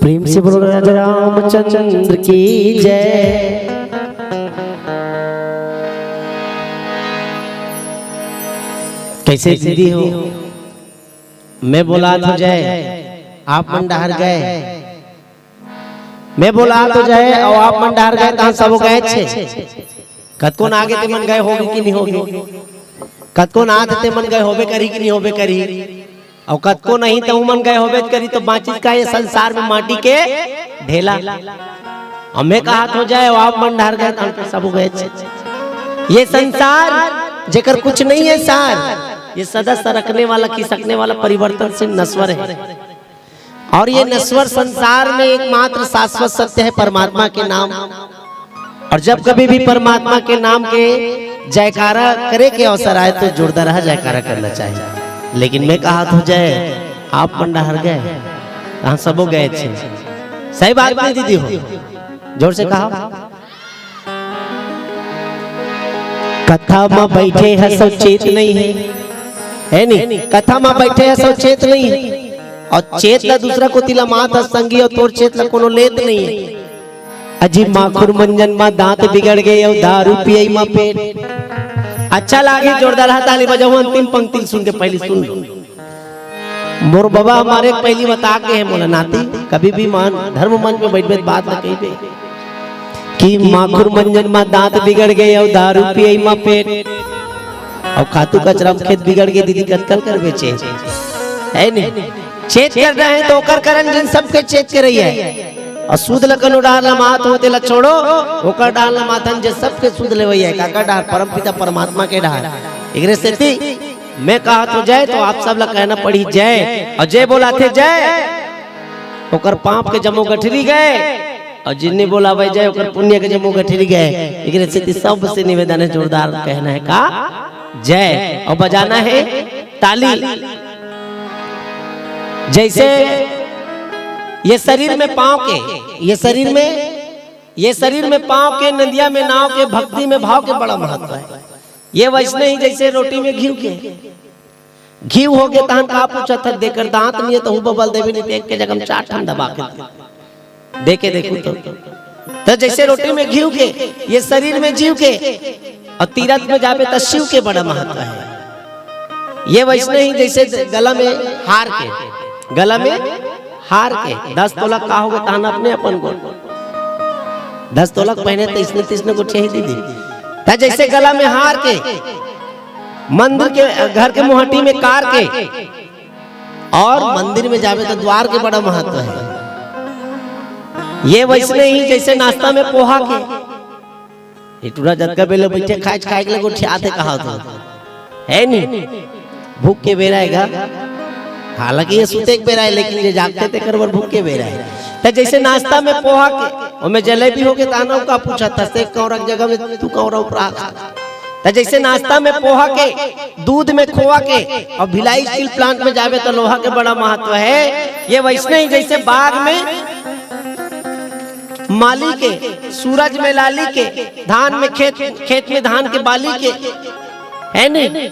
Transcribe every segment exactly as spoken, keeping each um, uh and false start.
प्रेम से बोलो राजा रामचंद्र की जय। कैसे दीदी हो? मैं बोलात हों जय, आप मन डहर गए। मैं बोलात हों जय, अउ आप मन डहर गए, तहाँ सबो गए छे। कतको न आगे ते मन गए होगे कि नहीं होगे? कतको न आत ते मन गए होबे करही कि नहीं होबे करही? अउ कतको नहीं त उमन गए होबे करही, त बाँचिस का ये संसार में माटी के ढेला। अउ मैं कहत हों जय, अउ आप मन डहर गए, तहाँ सबो गए छे। ये संसार जेकर कुछ नहीं है सार, ये सदा सरकने वाला, खिसकने वाला, परिवर्तनशील, नश्वर है। और ये नश्वर संसार में एकमात्र शाश्वत सत्य है परमात्मा के नाम। और जब कभी भी परमात्मा के नाम के जयकारा करे के अवसर आए, तो जोरदार जयकारा करना चाहिए। लेकिन मैं कहत हों जय, आप मन डहर गए, तहाँ सबो गए छे। सही बात नहीं दीदी हो? जोर से कहा। कथा म बइठे हस अउ चेत नइ हे, हे नी? कथा म बइठे हस अउ चेत नइ हे, अउ चेत ल दूसरा कोती लमात हस संगी, अउ तोर चेत ल कोनो लेत नइ हे। अजी माखुर मंजन म दांत बिगड़ गे अउ दारू पियई म पेट। अच्छा लागे, जोरदार ताली बजाहू, अंतिम पंक्ति ल सुन के पहिली सुन लो। मोर बबा हमारे पहिली बता के हे मोला, नाती, कभी भी मान धर्म मंच में बइठबे त बात ल कहिबे कि माखुर मंजन म दांत बिगड़ गे अउ दारू पियई म पेट अउ खातू कचरा म खेत बिगड़ गे, दीदी कतका ल करबे चेत, हे नी? चेत करना हे त ओकर करन जिन सबके चेत करइया हे। अउ सूद ल कनो डाहर लमात हो तेला छोड़ो, ओकर डाहर लमाथन जे सबके सूद लेवइया हे, काकर डाहर? परमपिता परमात्मा के डाहर। एकरे सेती मैं कहत हों जय, त आप सब ला कहना पड़ही जय। अउ जे बोलाथे जय, ओकर पाप के जम्मो गठरी गए, अउ जिन नइ बोलावय जय, ओकर पुण्य के जम्मो गठरी गए। एकरे सेती सबसे निवेदन हे, जोरदार कहना हे का? जय। अउ बजाना हे ताली। जइसे ये शरीर में पाँव के, ये शरीर में, ये शरीर में पाँव के, नदिया में नाव के, भक्ति में भाव के बड़ा महत्व है। ये वैसने ही जैसे रोटी में घीव के, घीव हो गे तहन का पूछत हस, देकर दांत नहीं है तो हूँ बबल देवी नहीं, एक के जगह में चार ठन दबा के दे। दे के देखू तो। तो जैसे रोटी में घीव के, ये शरीर में जीव के, और तीरथ में जाबे त शिव के बड़ा महत्व है। ये वैसने ही जैसे गला में हार के, गला में हार के, दस तोला का होगे तहन अपने अपन गोठ। दस तोला के पहने तो इसने तीसने गोठिया ही दीदी। त जैसे गला में हार के, मंदिर के, घर के मुहाटी में कार के, और मंदिर में जाबे तो द्वार के बड़ा महत्व है। ये वैसने ही जैसे नाश्ता में पोहा के, ये टूरा जतका बेले बैठे खाए खाए के ले गोठियाथे कहा तो है नहीं, भूख के बेरा आएगा। हालांकि ये सुते के बेरा है, लेकिन ये जागते तेकर बर भूख के बेरा है। त जैसे नाश्ता में पोहा के, ओमे जलेबी होगे त आना का पूछत हस, एक कौरा के जगह में तू कौरा ऊपर आ खा। त जैसे नाश्ता में पोहा के, दूध में खोआ के, और भिलाई स्टील प्लांट में जाबे त लोहा के बड़ा महत्व है। ये वैसने ही जैसे बाग में माली के, सूरज में लाली के, धान में खेत, खेत में धान के बाली के, है नहीं?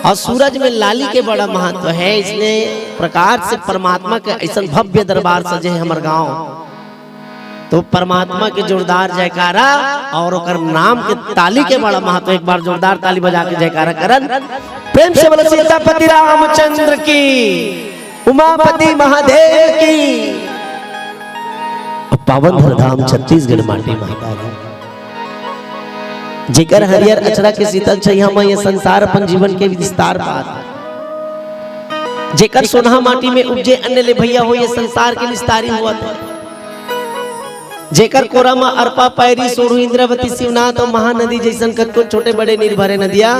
और सूरज में लाली के बड़ा महत्व है। इसने प्रकार से परमात्मा के ऐसन भव्य दरबार सजे है हमर गांव। तो परमात्मा के जोरदार जयकारा और ओकर नाम के ताली के बड़ा महत्व। एक बार जोरदार ताली बजा के जयकारा करन। प्रेम से बोलो सीतापति रामचंद्र की, उमापति महादेव की। पावन धर धाम छत्तीसगढ़ माटी माता है। जेकर हरियर अचरा के शीतल छैया म ये संसार अपन जीवन के विस्तार पात, जेकर सोनहा माटी में उपजे अन्न ले भैया हो ये संसार के विस्तारी होवत है। जेकर कोरा म अरपा, पैरी, सोढ़ू, इंद्रावती, शिवनाथ और महानदी जैसन कतको छोटे बड़े निर्भरे नदिया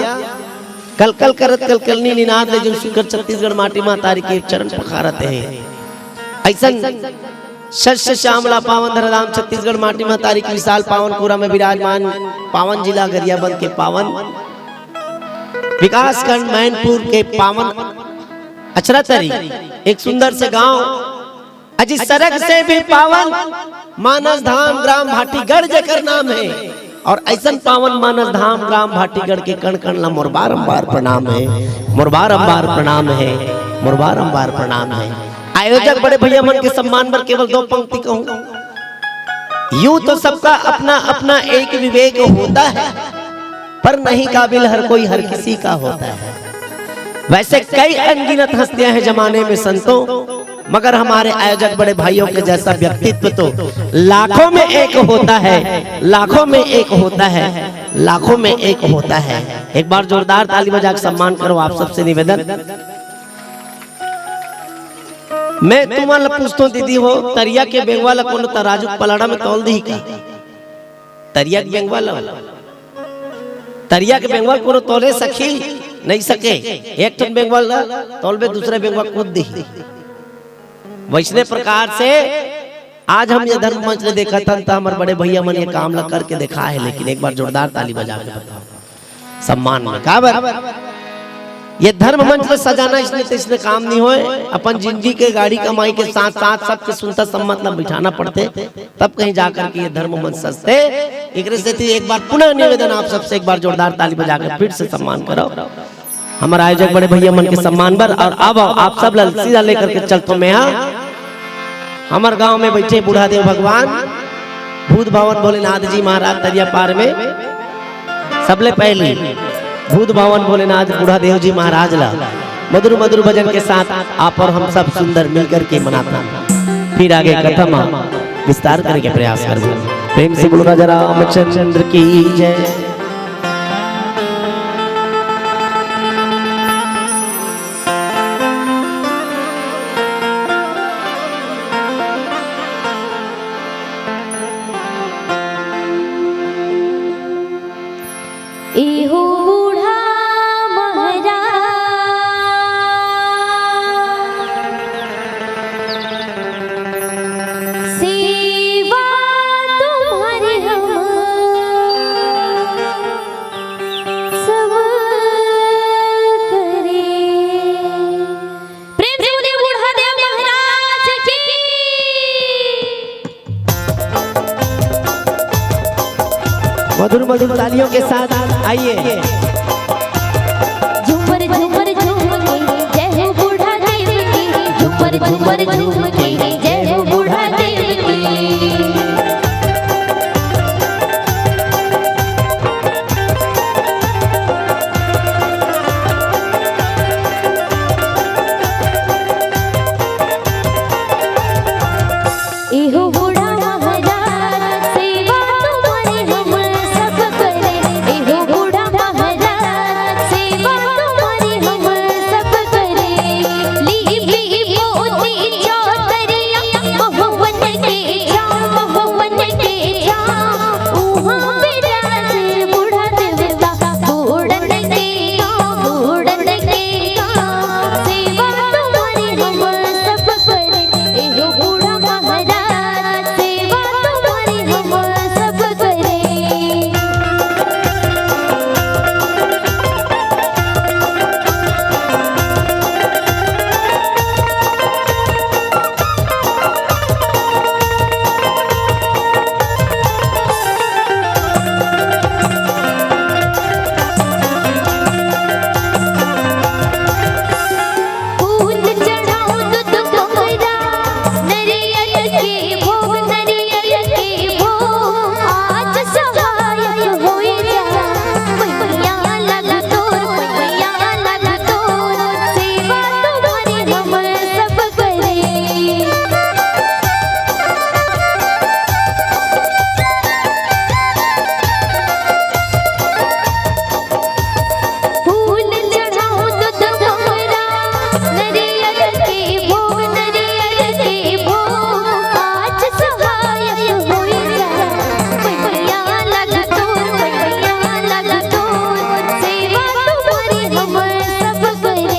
कलकल करत कलकलनी निनाद ले जो सुकर छत्तीसगढ़ माटी महतारी के चरण पखारत है। ऐसन शस्य श्यामला पावन धरधाम छत्तीसगढ़ माटी महतारी के विशाल पावन कोरा में विराजमान पावन जिला गरियाबंद के पावन विकासखंड मैनपुर के पावन अचरा तरी एक सुंदर से गांव अजी सड़क से भी पावन मानस धाम ग्राम भाटीगढ़ जेकर नाम है। और ऐसन पावन मानस धाम ग्राम भाटीगढ़ के कण कण ला मोर बारंबार प्रणाम है, मोर बारंबार प्रणाम है, मोर बारंबार प्रणाम है। आयोजक बड़े भैया मन के सम्मान बर केवल दो पंक्ति कहूँ। यूं तो सबका अपना अपना एक विवेक होता है, पर नहीं काबिल हर कोई हर किसी का होता है। वैसे कई अनगिनत हस्तियां हैं जमाने में संतों, मगर हमारे आयोजक बड़े भाइयों के जैसा व्यक्तित्व तो लाखों में एक होता है, लाखों में एक होता है, लाखों में एक होता है। एक बार जोरदार ताली बजा के सम्मान करो, आप सबसे निवेदन। मैं तुमन ला पूछथों दीदी हो, तरिया के बेंगवा ला कोनो तराजू पलाड़ा में तौल दिही का? तरिया के बेंगवा ला, तरिया के बेंगवा कोनो तौले सखी नहीं सके। एक ठन बेंगवा ला तौलबे, दूसरा बेंगवा कूद दिही। वैसने प्रकार से आज हम ये धर्म मंच ले देखत हन, त हमर बड़े भैया मन ये काम ला करके देखा है। लेकिन एक बार जोरदार ताली बजा के बताओ सम्मान में। काबर ये धर्म मंच ला सजाना इसने तैसने काम नहीं होय। अपन जिंदगी के गाड़ी कमाई के साथ साथ सबके सुनता सम्मत ला बिठाना पड़ते, तब कहीं जा करके ये धर्म मंच सजते। एकरे सेती एक बार पुनः निवेदन आप सबसे, एक बार जोरदार ताली बजा के फिर से सम्मान करो। हमर आयोजक बड़े भैया मन के सम्मान बर। और अब आप सब ला सीधा लेकर के चलथों मैं, हाँ, हमर गांव में बैठे बूढ़ा देव भगवान, भूत भावन भोलेनाथ जी महाराज तरिया पार में। सबले पहले भूत भावन भोलेनाथ बूढ़ा देव जी महाराज ला मधुर मधुर भजन के साथ आप और हम सब सुंदर मिलकर के मनाथन। फिर आगे कथा मा विस्तार करे के प्रयास करबो। प्रेम से बोलो राजा रामचंद्र की जय। एहो बूढ़ा महाराज, सेवा तुम्हरी हम मधुर मधुर तालियों के साथ आइए। झूमर झूमर झूम के जय हो बूढ़ा देव की, झूमर झूमर झूम के जय हो बूढ़ा देव की। एहो बूढ़ा महाराज, सेवा तुम्हारी हम सब करें। एहो बूढ़ा महाराज, सेवा तुम्हारी हम सब करें। लीपि पोती चौतरिया, महुवन के छाँव, महुवन के छाँव। उहाँ विराज बूढ़ा देवता, बूढ़न के गाँव, बूढ़न के गाँव। सेवा तुम्हारी हम सब करें। एहो बूढ़ा महाराज, सेवा तुम्हारी हम सब करें। फूल चढ़ाऊं दूध कोहरा, नरियल के भोग, नरियल के भोग। आज सहायक होई जा, पैया लग तोर, पैया लग तोर, सेवा तुम्हारी हम सब करें। फूल चढ़ाऊं दूध कोहरा, नरियल के भोग, नरियल के भोग। आज सहायक होई जा, पैया लग तोर, पैया लग तोर, सेवा तुम्हारी हम सब करें।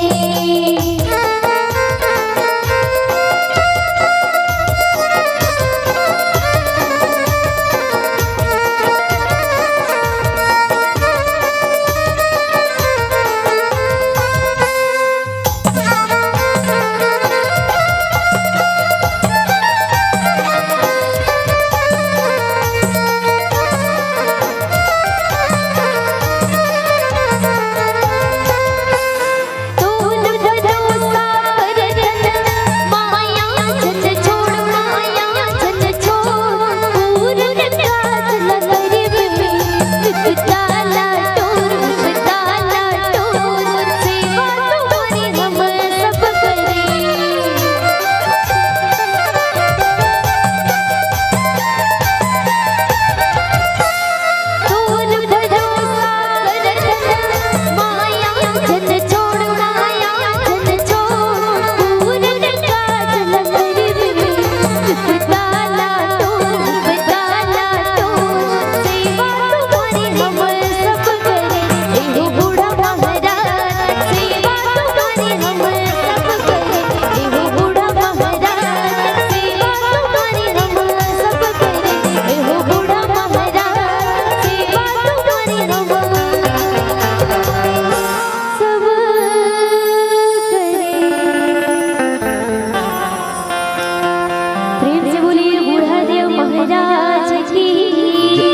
प्रेम से बोलिए बूढ़ा देव महाराज की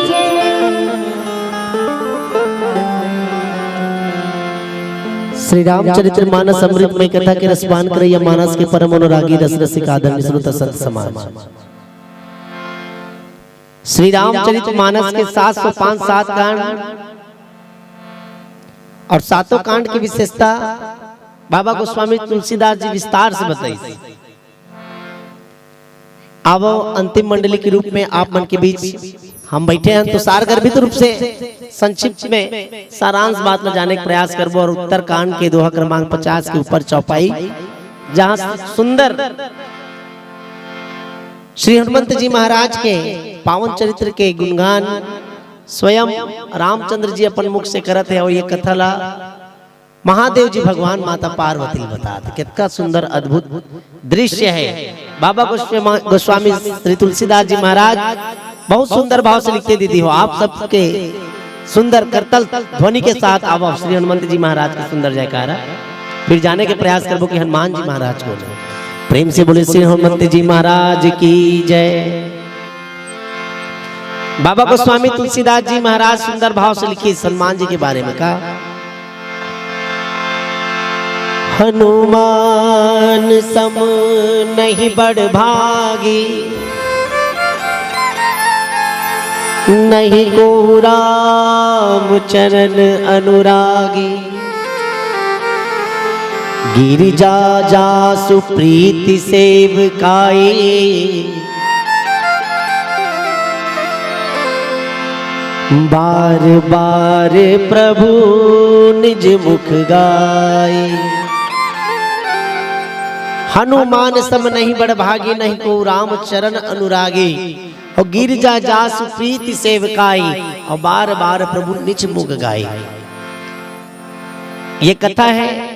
जय। श्री रामचरित्र मानस अमृतमय कथा के रसपान करैया मानस के परम अनुरागी रस रसिक आदरणीय श्रोता संत समाज। श्री रामचरित मानस के सात सौ पांच सात कांड और सातों कांड की विशेषता बाबा गोस्वामी तुलसीदास जी विस्तार से बताई। अब अंतिम मंडली के रूप में आप मन के बीच हम बैठे हैं, तो सारगर्भित रूप से संक्षिप्त में सारांश बात ला जाने के प्रयास करबो और उत्तर कांड के दोहा क्रमांक पचास के ऊपर चौपाई, जहां सुंदर श्री हनुमंत जी महाराज के पावन चरित्र के गुणगान स्वयं रामचंद्र जी अपन मुख से करत हे और ये कथा ला महादेव जी भगवान माता पार्वती ल बतात हे। कितना सुंदर अद्भुत दृश्य है। बाबा गोस्वामी, गोस्वामी श्री तुलसीदास जी महाराज बहुत सुंदर भाव से लिखते दीदी हो। आप सबके सुंदर करतल ध्वनि के साथ आवो श्री हनुमंत जी महाराज के सुंदर जयकारा। फिर जाने के प्रयास करबो कि हनुमान जी महाराज को जय। प्रेम से बोले श्री हनुमंत जी महाराज की जय। बाबा गोस्वामी तुलसीदास जी महाराज सुंदर भाव से लिखिस हनुमान जी के बारे में का, हनुमान सम नहीं बड़ भागी, नहीं को राम चरण अनुरागी। गिरिजा जासु प्रीति सेवकाई, बार बार प्रभु निज मुख गाई। हनुमान सम नहीं बड़ भागी, नहीं को राम चरण अनुरागी। और गिरिजा जासु प्रीति सेवकाई, और बार बार प्रभु निज मुख गाई। ये कथा है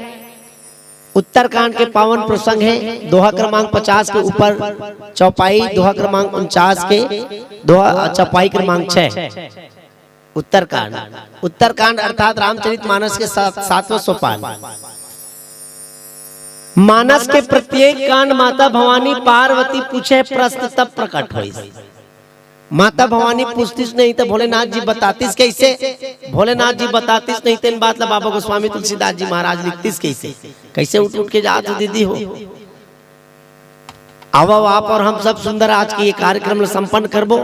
उत्तरकांड के पावन प्रसंग है, दोहा क्रमांक पचास के ऊपर चौपाई, दोहा क्रमांक उनचास के दोहा, चौपाई क्रमांक छह। उत्तरकांड, उत्तरकांड अर्थात रामचरित मानस के सात, सातवां सोपान। मानस के प्रत्येक कांड माता भवानी पार्वती पूछे प्रश्न तब प्रकट होइस। माता भवानी पूछतिस नहीं त भोलेनाथ जी बतातिस कैसे? भोलेनाथ जी बतातिस नहीं, तेन बात ला बाबा गोस्वामी तुलसीदास जी महाराज लिखतिस कैसे? कैसे उठ उठ के जात हो दीदी हो? आवव आप और हम सब सुंदर आज के ये कार्यक्रम ला संपन्न करबो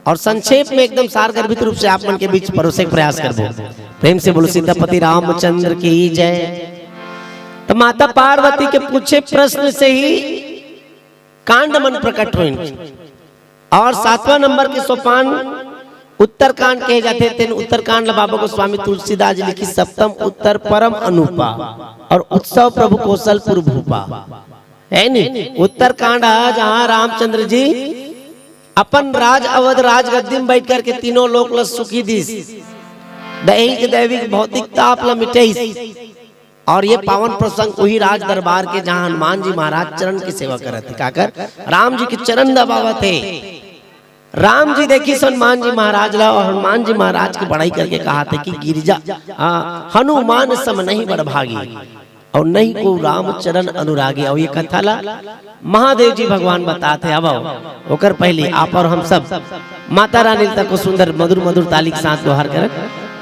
और संक्षेप में एकदम सारगर्भित रूप से आप मन के बीच परोसे के प्रयास करबो। प्रेम से बोलो सीतापति रामचंद्र की जय। तो माता पार्वती के पूछे प्रश्न से ही कांड मन प्रकट होइन। और सातवां नंबर के सोपान उत्तरकांड कहे जाथे, तेन उत्तरकांड ला बाबा गोस्वामी तुलसीदास जी लिखिस सप्तम उत्तर परम अनूपा और उत्सव प्रभु कौशलपुर भूपा, है नी? उत्तरकांड है जहाँ रामचंद्र जी अपन राज अवध राजगद्दी में बैठ करके तीनों लोक ला सुखी दिस, दैहिक दैविक भौतिक ताप ला मिटइस। और ये पावन प्रसंग वही राज दरबार के, जहाँ हनुमान जी महाराज चरण की सेवा करत हे। काकर? राम जी के चरण दबावत हे। राम जी देखिस हनुमान जी महाराज ला और हनुमान जी महाराज की बड़ाई करके कहत हे कि गिरिजा, हाँ, हनुमान सम नहीं बड़ भागी और नहीं को राम चरण अनुरागी। और ये कथा ला महादेव जी भगवान बतात हे। अब आओ, ओकर पहले आप और हम सब माता रानी तक को सुंदर मधुर मधुर ताली के साथ दोहार करन,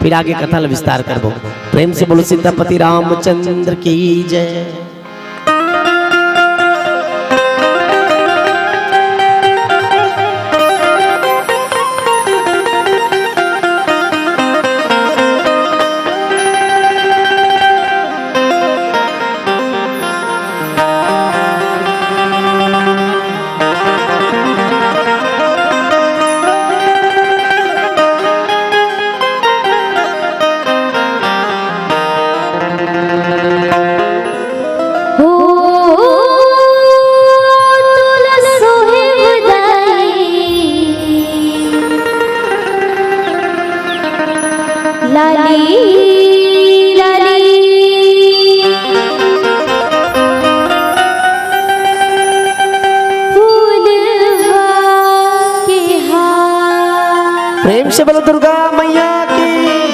फिर आगे कथा ला विस्तार करबो। प्रेम से बोलो सीतापति रामचंद्र की जय। हो तुलस सोहे बधाई। लाली, लाली, फूलवा के हार। प्रेम से बोलो दुर्गा मैया की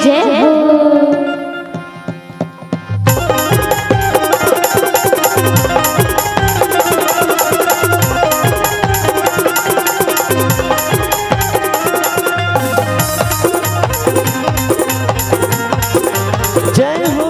जय हो। जय हो।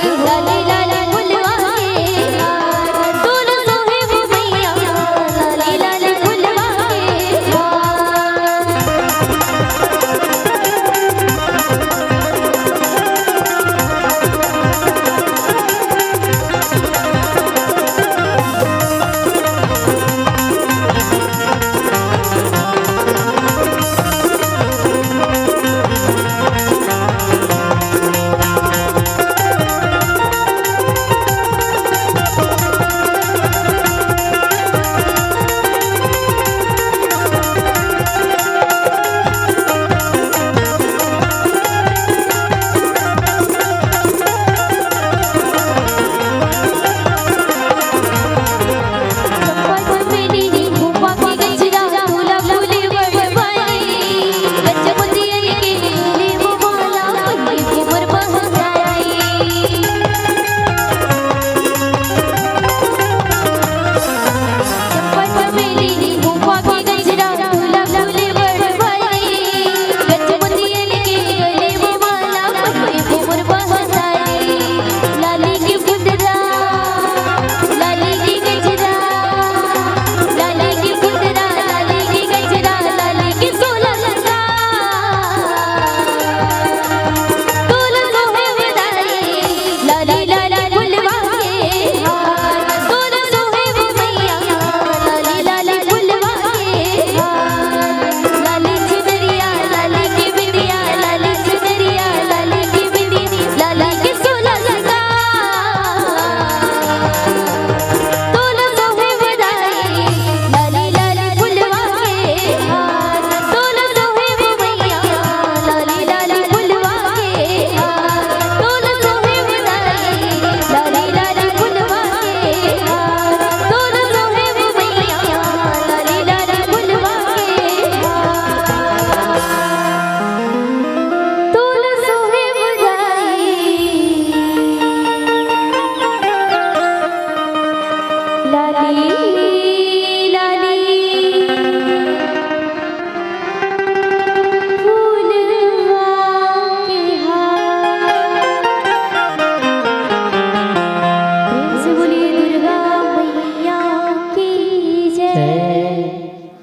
लाली लाली फुलवा के हार, तोला सोहे वो मैया, लाली लाली फुलवा के हार।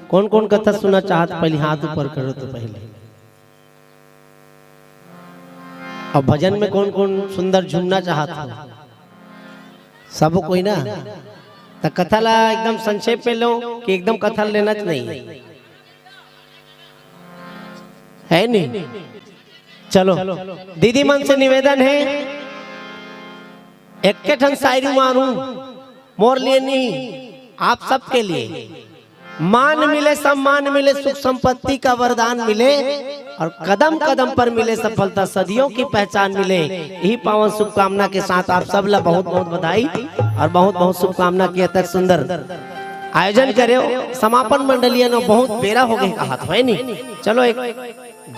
कौन कौन कथा सुनना चाहत, पहली हाथ ऊपर करो तो पहले। अब भजन में कौन कौन सुंदर झूमना चाहत हो? सब कोई ना। त कथा ला एकदम संक्षेप में लो कि एकदम कथा लेना च नहीं है, नहीं? चलो, दीदी मन से निवेदन है, एक के ठन शायरी मारू, मोर लिए नहीं, आप सबके लिए। मान मिले, सम्मान मिले, सुख संपत्ति का वरदान मिले और कदम कदम पर मिले सफलता, सदियों की पहचान मिले। यही पावन शुभकामना के साथ आप सब ला बहुत बहुत बधाई और बहुत बहुत शुभकामना कि अतक सुंदर आयोजन करे हो। समापन मंडलियन बहुत बेरा हो गए कहात हो, है नी? चलो, एक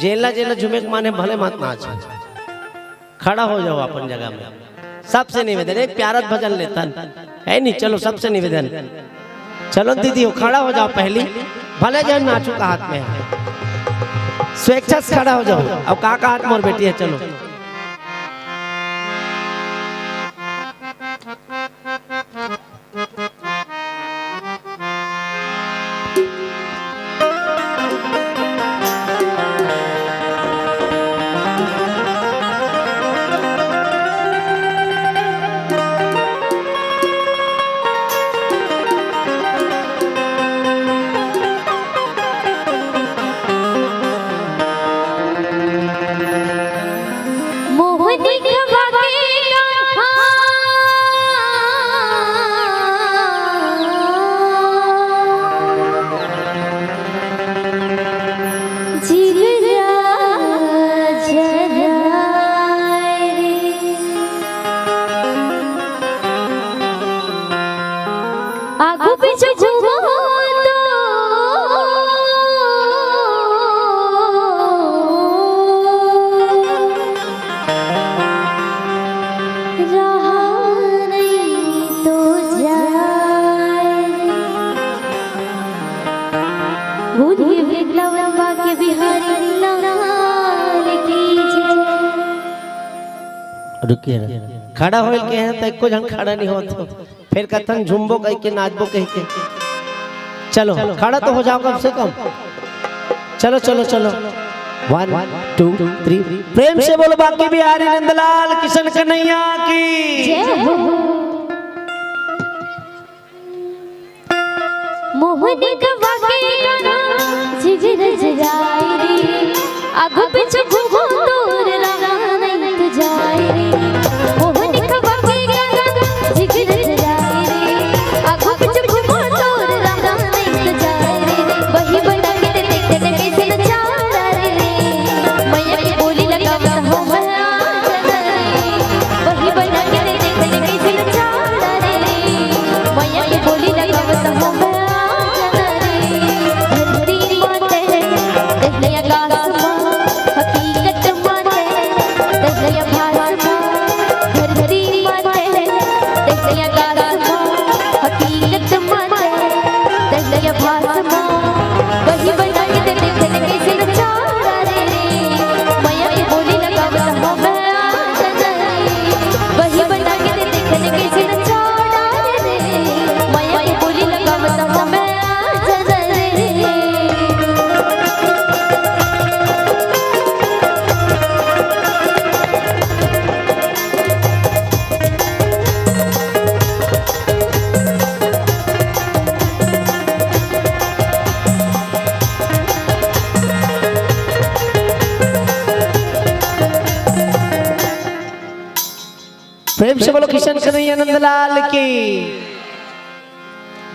जेला जेला झुमेक माने भले मत नाच। खड़ा हो जाओ अपन जगह में। सबसे निवेदन, एक प्यारा भजन लेतन, है नी? चलो, सबसे निवेदन, चलो दीदी हो, खड़ा हो जाओ पहली, भले जन नाचू का हाथ में है। स्वेच्छा से खड़ा हो जाओ। अब का का हाथ मोर बेटी है, चलो। रुकिए ना, खड़ा होइल के हैं तो एको झन खड़ा नहीं होत हो, फिर कथन झुमबो कह के, नाचबो कह के। चलो, खड़ा तो हो जाओ कम से कम। चलो, चलो, चलो। वन, टू, थ्री। प्रेम से बोलो बांके बिहारी नंदलाल किशन कन्हैया की। जय हो। मोहन खवा के गाना जिगर जगाए रे, आगू पीछू घूमो तोर राह नहीं तो जाए रे। मोहन खवा के गाना जिगर जगाए रे, आगू पीछू घूमो तोर राह नहीं तो जाए रे। वही बना के देख ले कैसे नचारा रे। मैया के बोली लगावत हो मैं आज रे। वही बना के देख ले कैसे नचारा रे। मैया के बोली लगावत हो मैं आज रे। धरती माते, दहिया आकाश माँ, हकीकत माते, दहिया आभास माँ। धरती माते, दहिया आकाश माँ, हकीकत माते, दहिया आभास माँ। वही बना के देख ले कैसे नचारा रे। मैया के बोली लगावत हो मैं आज रे। वही बना के देख ले कैसे नचारा रे। मैया के बोली लगावत हो मैं आज रे। प्रेम से बोलो किशन कन्हैया नंदलाल की।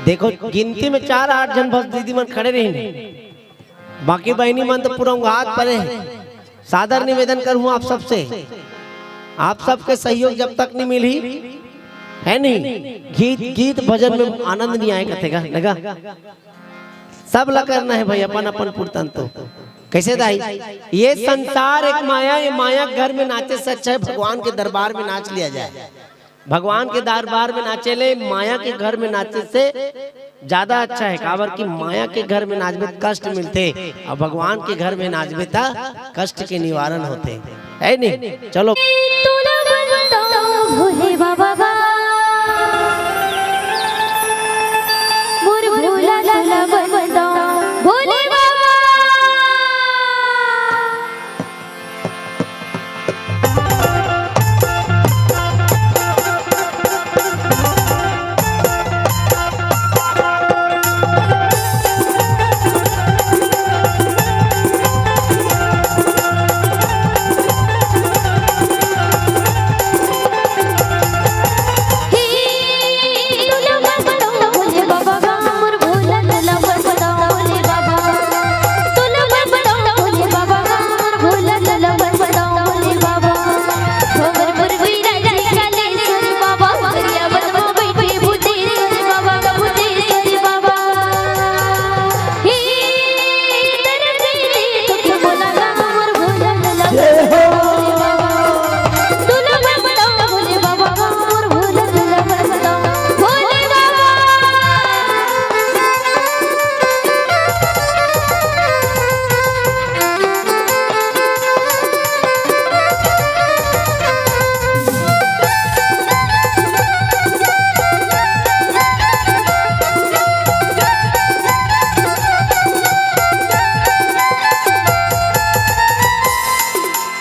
देखो, गिनती में चार आठ झन बस दीदी मन खड़े रहिन, बाकी बहिनी मन तो पूरा उंघात परे हे। सादर निवेदन करूँ आप सबसे, आप सबके सहयोग जब तक नहीं मिली, है नहीं, गीत, गीत भजन में आनंद नहीं आए, कथे गा, नगा। सब ला करना है भाई, अपन अपन पुरतन तो। कैसे दाई? ये संसार एक माया, ये माया घर में नाचे से अच्छा है भगवान के दरबार में नाच लिया जाए। भगवान के दरबार में नाचे ले, माया के घर में नाचे से ज्यादा अच्छा है। काबर कि माया के घर में नाचबे त कष्ट मिलथे, अउ भगवान के घर में नाचबे त कष्ट के निवारण होथे, है नहीं? चलो। तोला बताओ भोले बाबा, मोर भोला तोला बताओ भोले बाबा।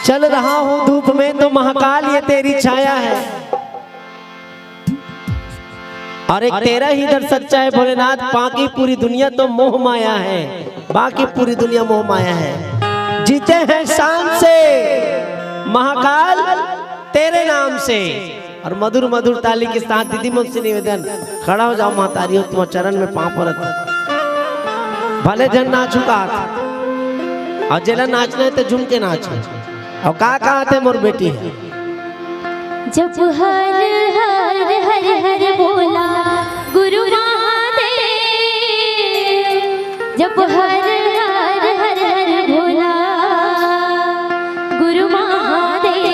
चल रहा हूँ धूप में तो महाकाल ये तेरी छाया है। और एक तेरा ही दर सच्चा है भोलेनाथ, बाकी पूरी दुनिया तो मोह माया है, बाकी पूरी दुनिया मोह माया है। जीते हैं शान से महाकाल तेरे नाम से। और मधुर मधुर ताली के साथ दीदी मन से निवेदन, खड़ा हो जाओ महतारी हो, तुम्हारे चरण में पाँव परत। भले झन नाचू का, और जेला नाचना है तो झूम के नाच। और का कहा थे मोर बेटी है। जप हर हर हर हर बोला गुरु महादेव, जप हर हर हर हर बोला गुरु महादेव।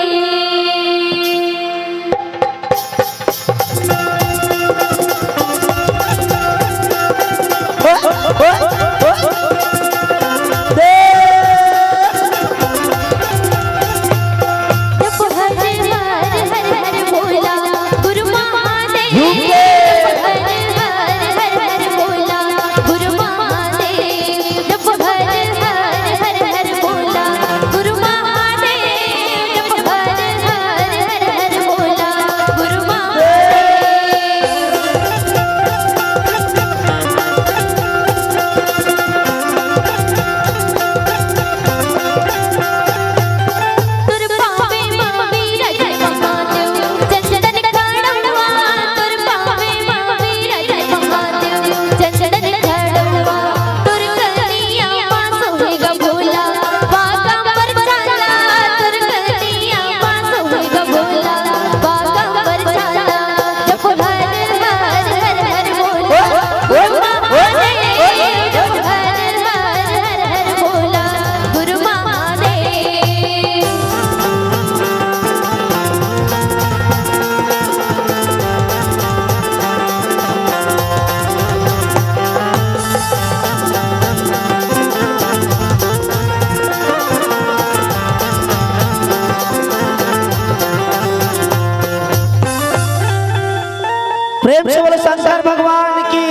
प्रेम से बोलो शंकर भगवान की।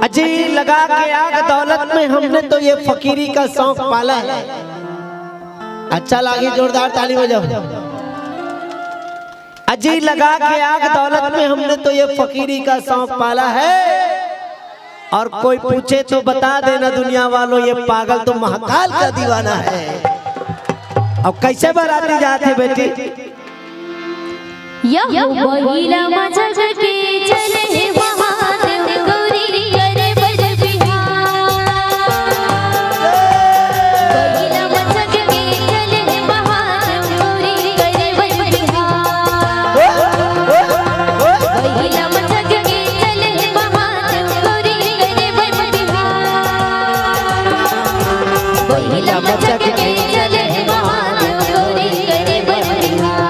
अजी लगा के आग दौलत में, हमने तो ये फकीरी का शौक पाला है। अच्छा लागी, जोरदार ताली बजाओ। अजी लगा के आग दौलत में, हमने तो ये फकीरी का शौक पाला है। और कोई पूछे तो बता देना दुनिया वालों, ये पागल तो महाकाल का दीवाना है। अब कैसे बाराती जात हे बेटी? यह बहिला मचक के चले हे महादेव गौरी करे बर बिहार। बहिला मचक के चले हे महादेव गौरी करे बर बिहार। बहिला मचक के चले हे महादेव गौरी करे बर बिहार। बहिला मचक के चले हे महादेव गौरी करे बर बिहार।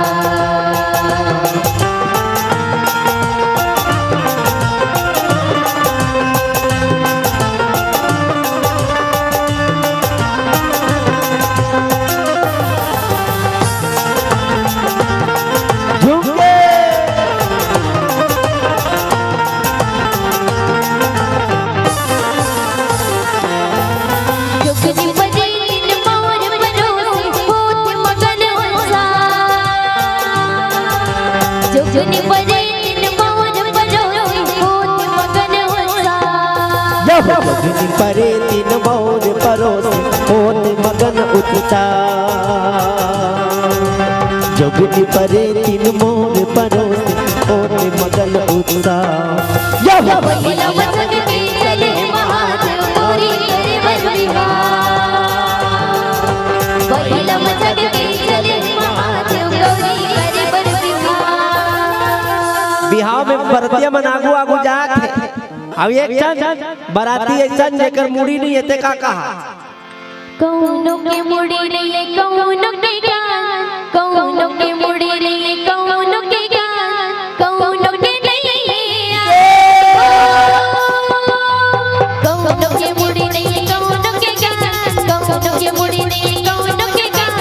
जुगनी परे दिन मोर परोसी होत मगन उत्साह। जुगनी परे दिन मोर परोसी होत मगन उत्साह। जुगनी परे दिन मोर परोसी होत मगन उत्साह। जुगनी परे दिन मोर परोसी होत मगन उत्साह। या बहिला मचक के चले महादेव गौरी करे बर बिहार। बहिला मचक के चले महादेव गौरी करे बर बिहार। बिहाव में बरतिया मन आगू आगू जात हे। अब एक झन बराती अइसन जेकर मुड़ी नहीं हे, ते का कहा? कौनो के मुड़ी नहीं, कौनो के कान, कौनो के मुड़ी नहीं, कौनो के कान, कौनो के नहीं है। कौनो के मुड़ी नहीं, कौनो के कान, कौनो के मुड़ी नहीं, कौनो के कान,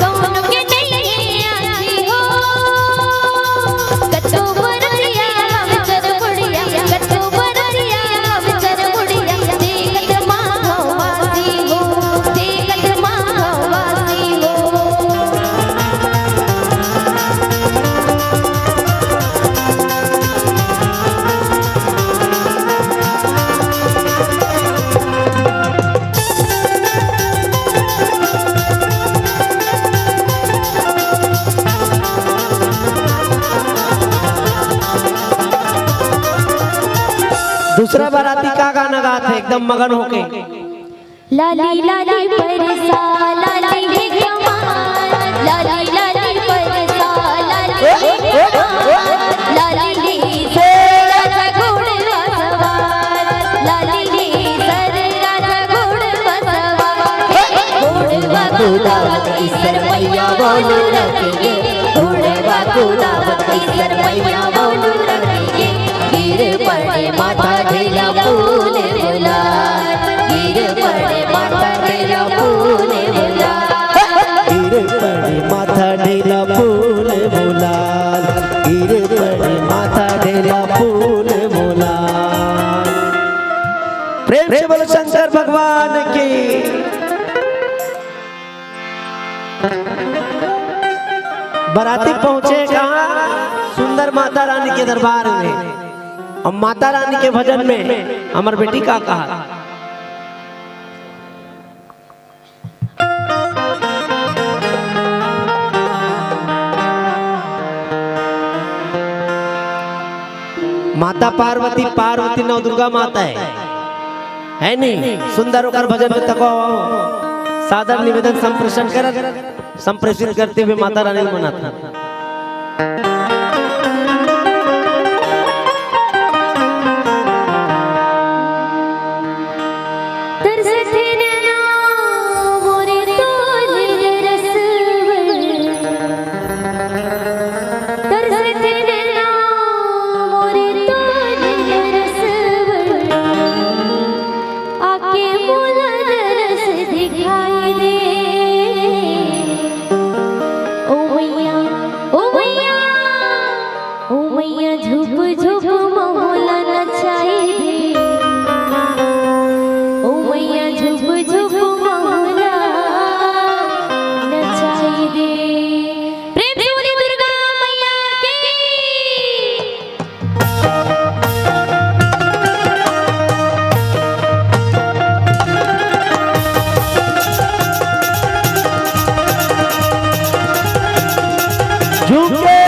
कौनो के नहीं है। आँखी हो, कतो बरतिया, हम कर मुड़िया, कतो बरतिया, हम कर मुड़िया, देखत माँ वासी हो, देखत माँ वासी हो। दूसरा बाराती का गाना गात हे एकदम मगन होके? लाली लाली परसा लाली हे कमाल, लाली लाली परसा लाली हे कमाल, लाली ले सर राजा घोड़वा सवार, लाली ले सर राजा घोड़वा सवार। घोड़वा कुदावत ईसर मैया बोलू रखेंगे, घोड़वा कुदावत ईसर मैया बोलू रखेंगे। गिर पड़े माथा ढीला फूल गुलाल, गिर पड़े माथा ढीला फूल गुलाल। गिर पड़े माथा ढीला फूल गुलाल, गिर पड़े माथा ढीला फूल गुलाल। प्रेम से बोलो शंकर भगवान की। बराती पहुंचे कहाँ? सुंदर माता रानी के दरबार में। अब माता रानी के भजन में हमर बेटी का कहा? माता पार्वती, पार्वती नवदुर्गा माता हे, हे नी? सुंदर ओकर भजन में तको सादर निवेदन संप्रेषण करत, संप्रेषित करते हुए माता रानी ल मनात हे। तरसथे नैना मोरे तोरे रस बर, तरसथे नैना मोरे तोरे रस बर, आके मोला दरस दिखाई दे। ओ मैया, ओ मैया, ओ मैया झुप झुप मोला नचाई दे, ओ मैया झुप झुप मोला नचाई दे। प्रेम से बोलिए दुर्गा मैया की। झुके।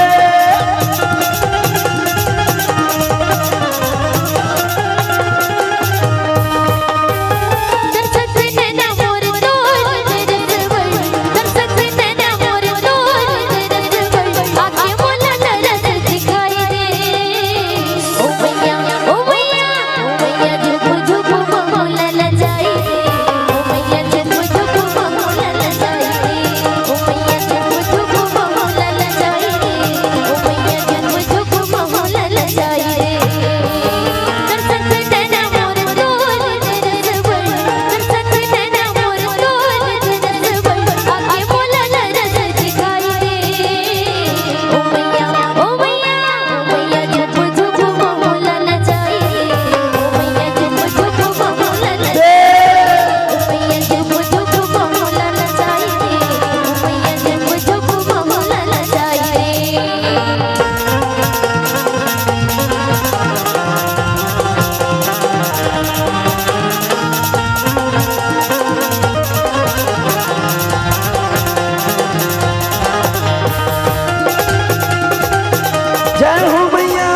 जय हो मैया।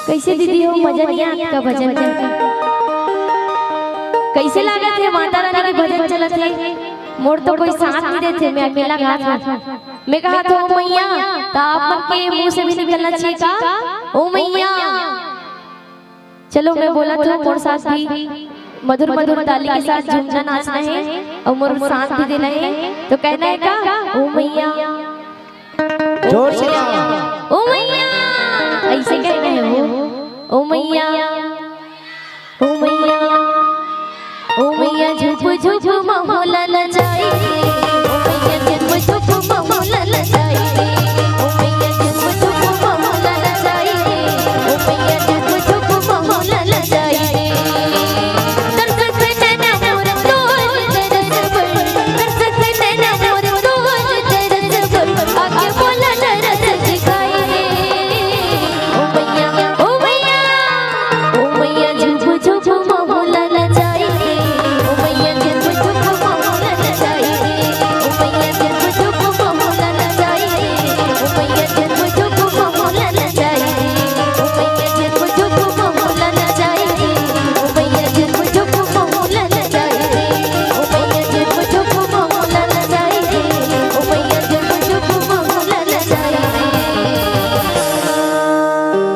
कैसे दीदी हो, मजा नहीं आया आपका भजन? कैसे लागत हे माता रानी के भजन चलत हे? मोर तो कोई साथ नहीं देथे, मैं अकेला गात हूँ। मैं कहा तो मैया, तो आप मन के मुंह से भी निकलना चाहिए का, ओ मैया। चलो, मैं बोला तो मोर साथ भी मधुर मधुर ताली के साथ झूमना नाचना है और मोर साथ भी देना है। तो कहना है का, ओ मैया। जोर से। ओ मैया, ऐसे कहना है वो। ओ मैया, ओ मैया, ओ मैया झुप झुप मोला नचाई दे। ओ मैया झुप झुप मोला नचाई दे। ओ मैया झुप झुप मोला नचाई दे। ओ मैया झुप झुप मोला नचाई दे।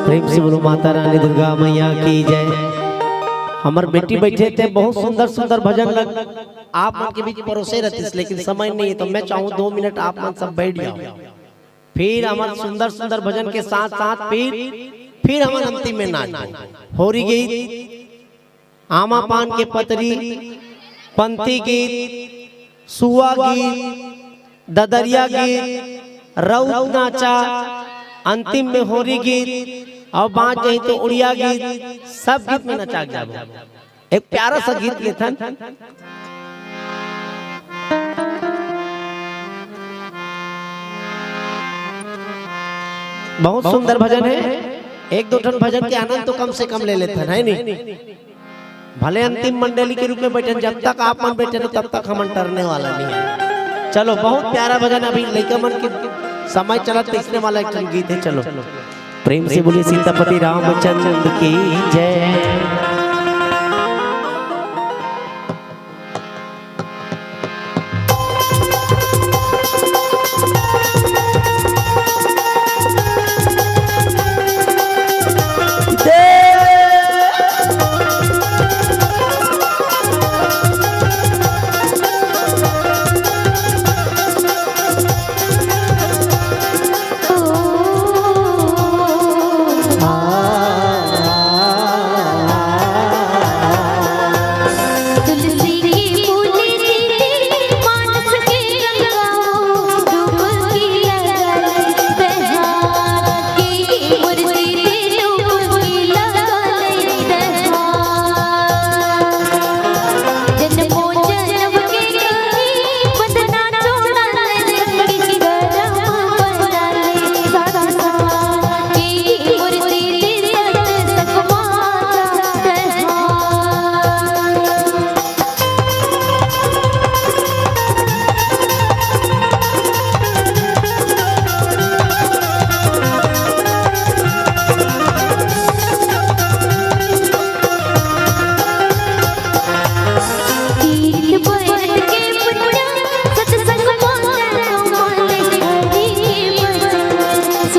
प्रेम से बोलो माता रानी दुर्गा मैया की जय। हमर बेटी बैठे थे, बहुत सुंदर सुंदर भजन लग आप मन के बीच परोसे रहतीस, लेकिन समय नहीं है, तो मैं चाहूँ दो मिनट आप मन सब बैठ जाओ। फिर हमर सुंदर सुंदर भजन के साथ साथ फिर फिर हमन अंतिम में नाच, होरी गीत, आमा पान के पतरी, पंथी गीत, सुआ गीत, ददरिया गीत, रउत नाचा, अंतिम में होरी गीत, अउ बाँच जाही तो उड़िया गीत, सब गीत में नचा के जाबो। एक प्यारा सा गीत लेथन। बहुत सुंदर भजन है। एक दो ठन भजन के आनंद तो कम से कम ले लेथन, है नी? भले अंतिम मंडली के रूप में बैठन, जब तक आप मन बैठे हो, तब तक हमन टरने वाला नहीं है। चलो, बहुत प्यारा भजन, अभी लइका मन के समय चलत, तो इसने वाला एक ठन गीत है। चलो। प्रेम से बोलिए सीतापति रामचंद्र की जय।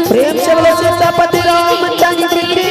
प्रेम से बोलो सीतापति रामचंद्र की।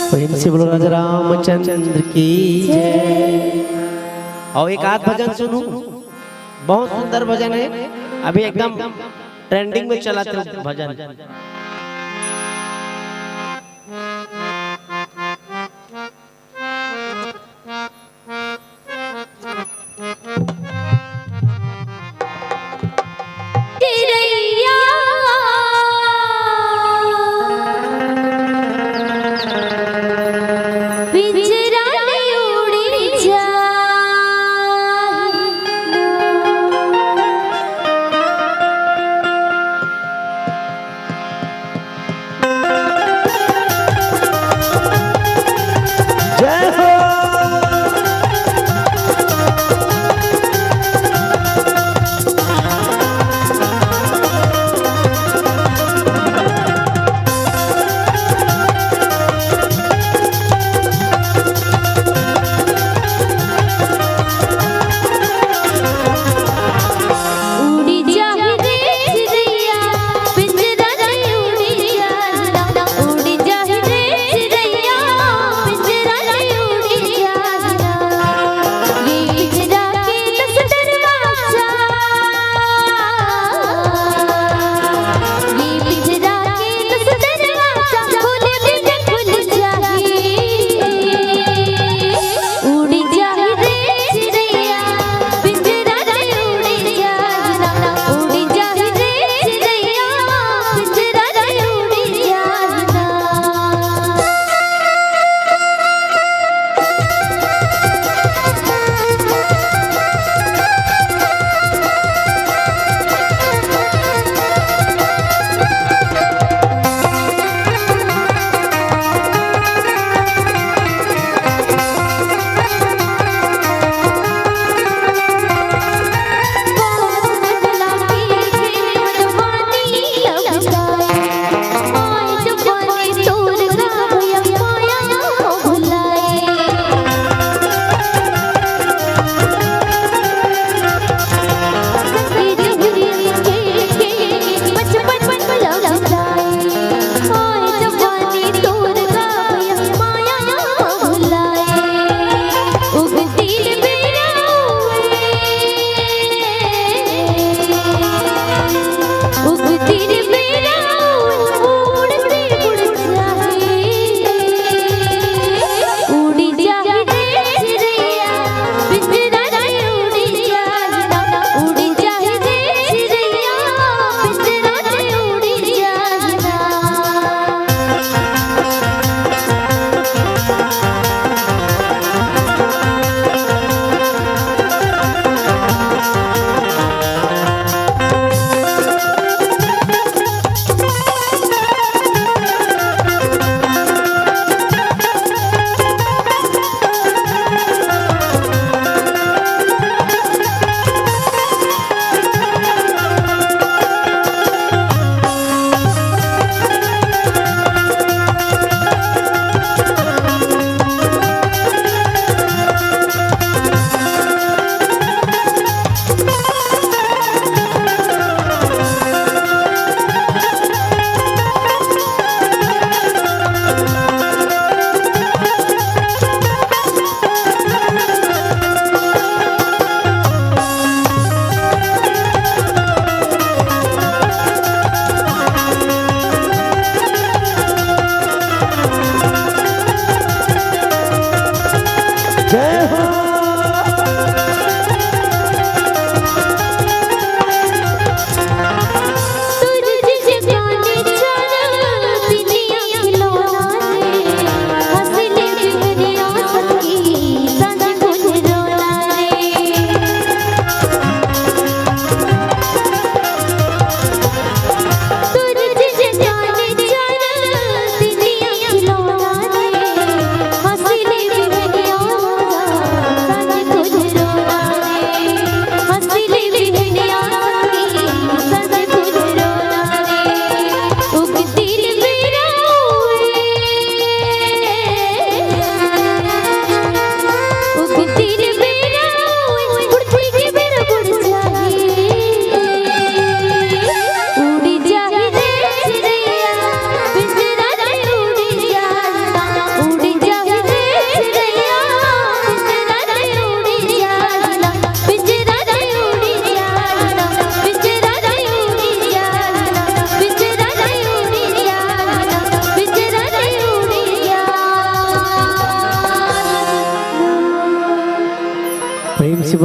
प्रेम से बोलो राजा रामचंद्र की जय। और एक आध भजन सुनू, बहुत सुंदर भजन है, अभी एकदम ट्रेंडिंग में चला थे भजन।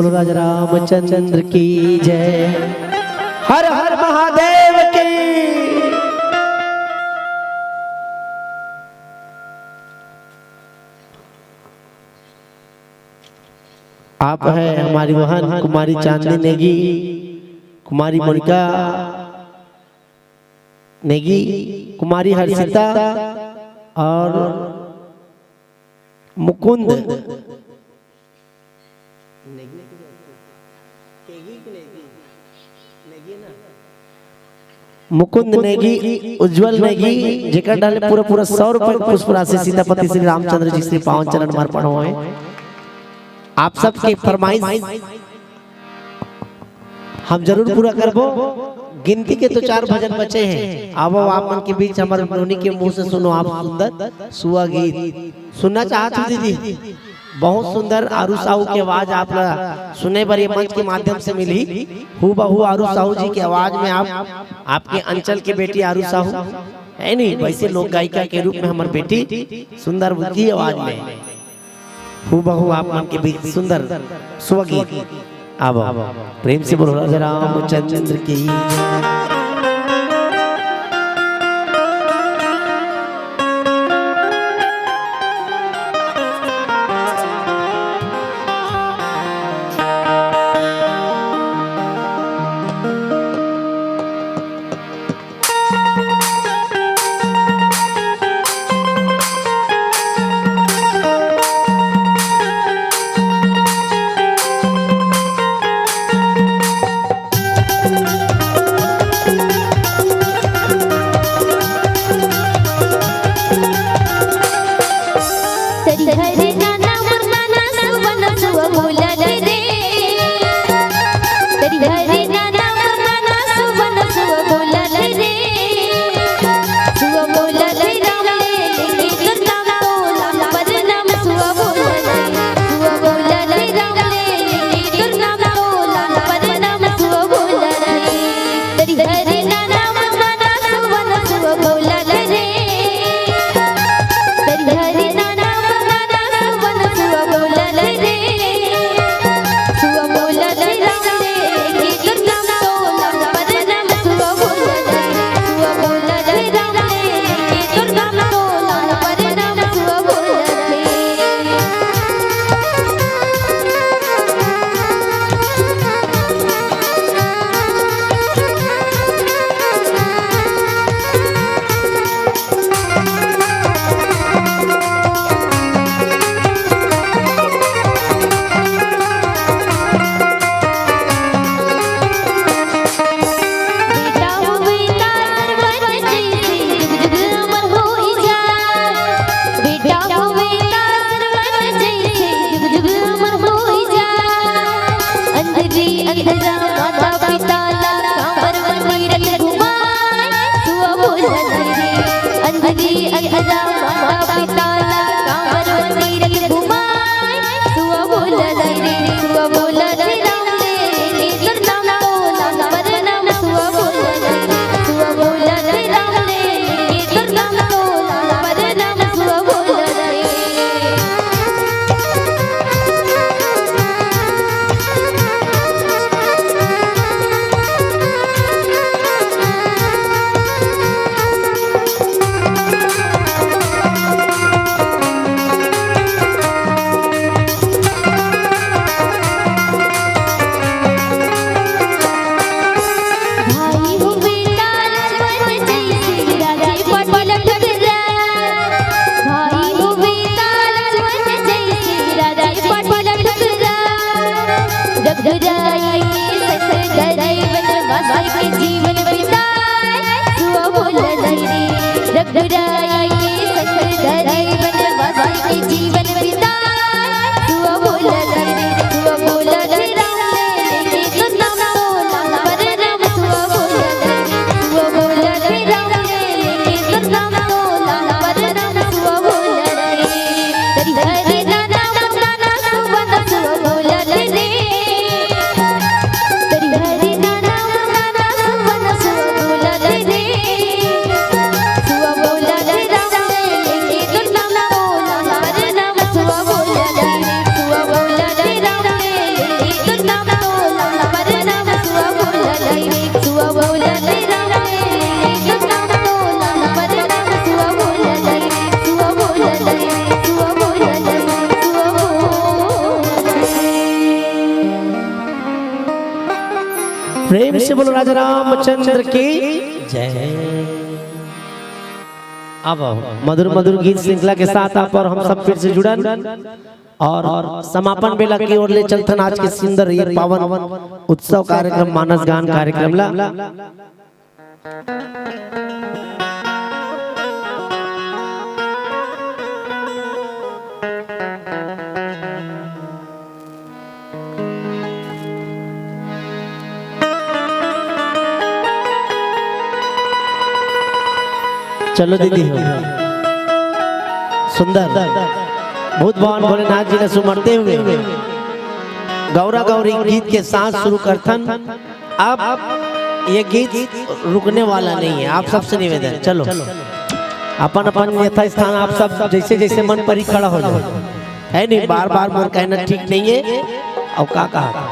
बोलो राजा रामचंद्र की जय। हर हर महादेव की। आप है हमारी बहन कुमारी चांदनी नेगी, कुमारी मोनिका नेगी, कुमारी हर्षिता और मुकुंद। मुकुंद नेगी, उज्जवल नेगी, जेकर डाले पूरा पूरा सौ रुपए के पुष्प राशि सीतापति श्री रामचंद्र जी श्री पावन चरण में अर्पण होए। आप सबके फरमाइश हम जरूर पूरा करबो। गिनती के तो चार भजन बचे हैं, आवो आप मन के बीच हमर नोनी के मुंह से सुनो आप सुंदर सुआ गीत। सुनना चाहत हो दीदी? बहुत सुंदर आरू साहू के आवाज आप ला सुने बर ये मंच के माध्यम से मिली। हूबहू आरू साहू जी के आवाज में आप, आपके अंचल के बेटी आरू साहू है नहीं, वैसे लोक गायिका के रूप में हमर बेटी सुंदर बुद्धि आवाज में हूबहू आप मन के बीच सुंदर स्वगीत। आवा, प्रेम से बोलो राजा रामचंद्र की। प्रेम से बोलो राजा रामचंद्र की जय। अब मधुर मधुर गीत श्रृंखला के साथ आप और हम सब फिर से जुड़न और समापन बेला की ओर ले चलथन आज के सुंदर ये पावन उत्सव कार्यक्रम मानस गान कार्यक्रम ला। चलो दीदी हो। सुंदर। बहुत भगवान भोलेनाथ जी ने सुमरते हुए गौरा गौरी गीत के साथ शुरू करथन। अब ये गीत रुकने वाला नहीं है। आप सबसे निवेदन, चलो अपन अपन यथा स्थान आप सब जैसे जैसे मन पर ही खड़ा हो जाओ। है नहीं, बार बार मोर कहना ठीक नहीं है। और का कहा था?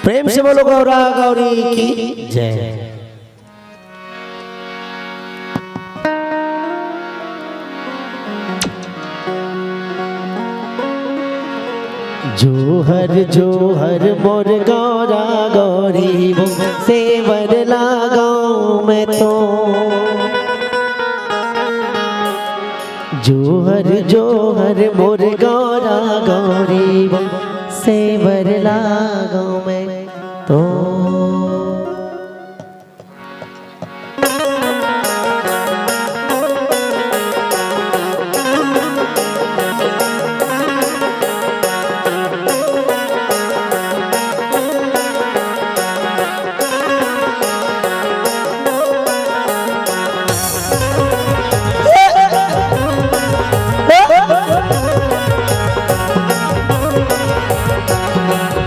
प्रेम से बोलो गौरा गौरी की जय। जोहर जोहर मोर गौरा गौरी वो सेवर लागो मैं तो। जोहर जोहर मोर गौरा गौरी वो सेवर लागो मैं तो।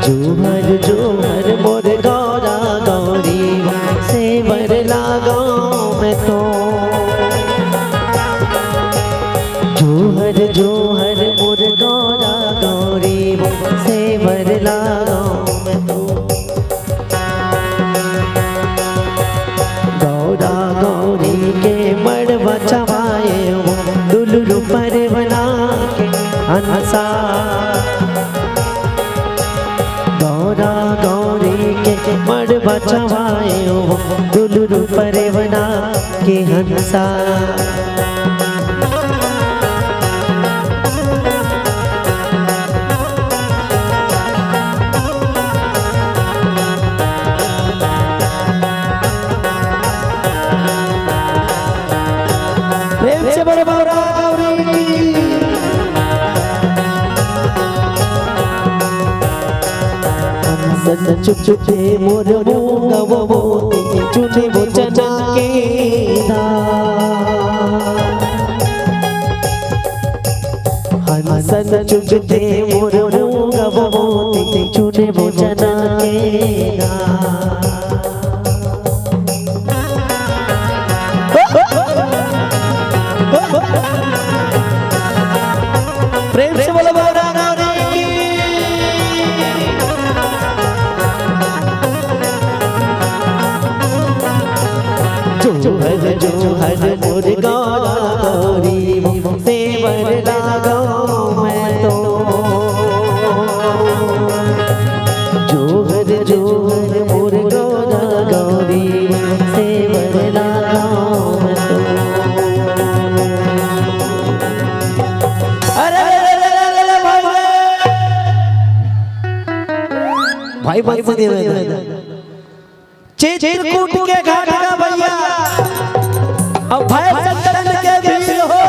जोहर जोहर मोर गौरा गौरी सेवर लागो मैं तो। जोहर जोहर मोर गौरा गौरी सेवर लागो मैं तो। गौरा गौरी के मड़वा छवाए वो दुलुरु परवना के हंसा। गौरा गौरी के मड़वा छवाए वो दुलुरु परवना के हंसा। प्रेम से बोलो गौरा गौरी की। हंसन चुप चुपे मोर मूंगवो, चुने वो चना के दाल। हंसन चुप चुपे मोर मूंगवो, चुने वो चना के दाल। प्रेम से बोलो गौरा गौरी की। जोहर जोहर मोर गौरा गौरी, सेवर लागो मैं तो। जोहर जोहर मोर गौरा गौरी, सेवर लागो मैं तो। अरे, अरे, अरे, भाई, भाई, भाई, भाई, भाई, चित्रकूट के घाट का भैया, अभय चंदन के वीर हो,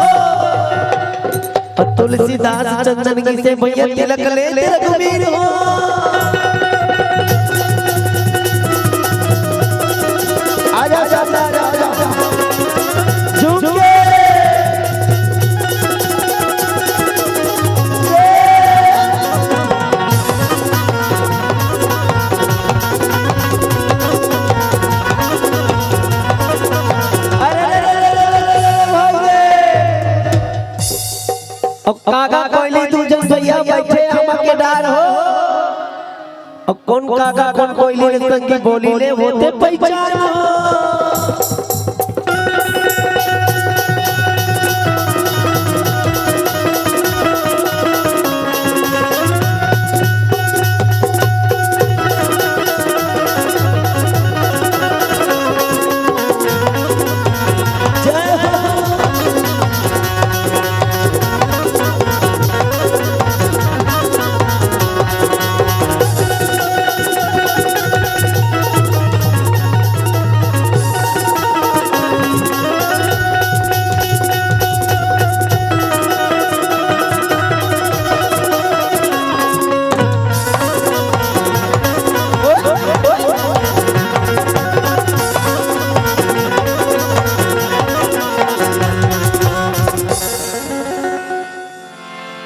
और तुलसीदास चंदन की से भैया तिलक लेत रघुवीर हो। आजा, आजा, आजा, आजा। झुम के। अरे, अरे, अरे, भाई रे। अब काका कोइली दू जन भैया बैठे आमा के डार हो। अब कोन काका, कोन कोइली ले संगी बोली ले होते पहचान।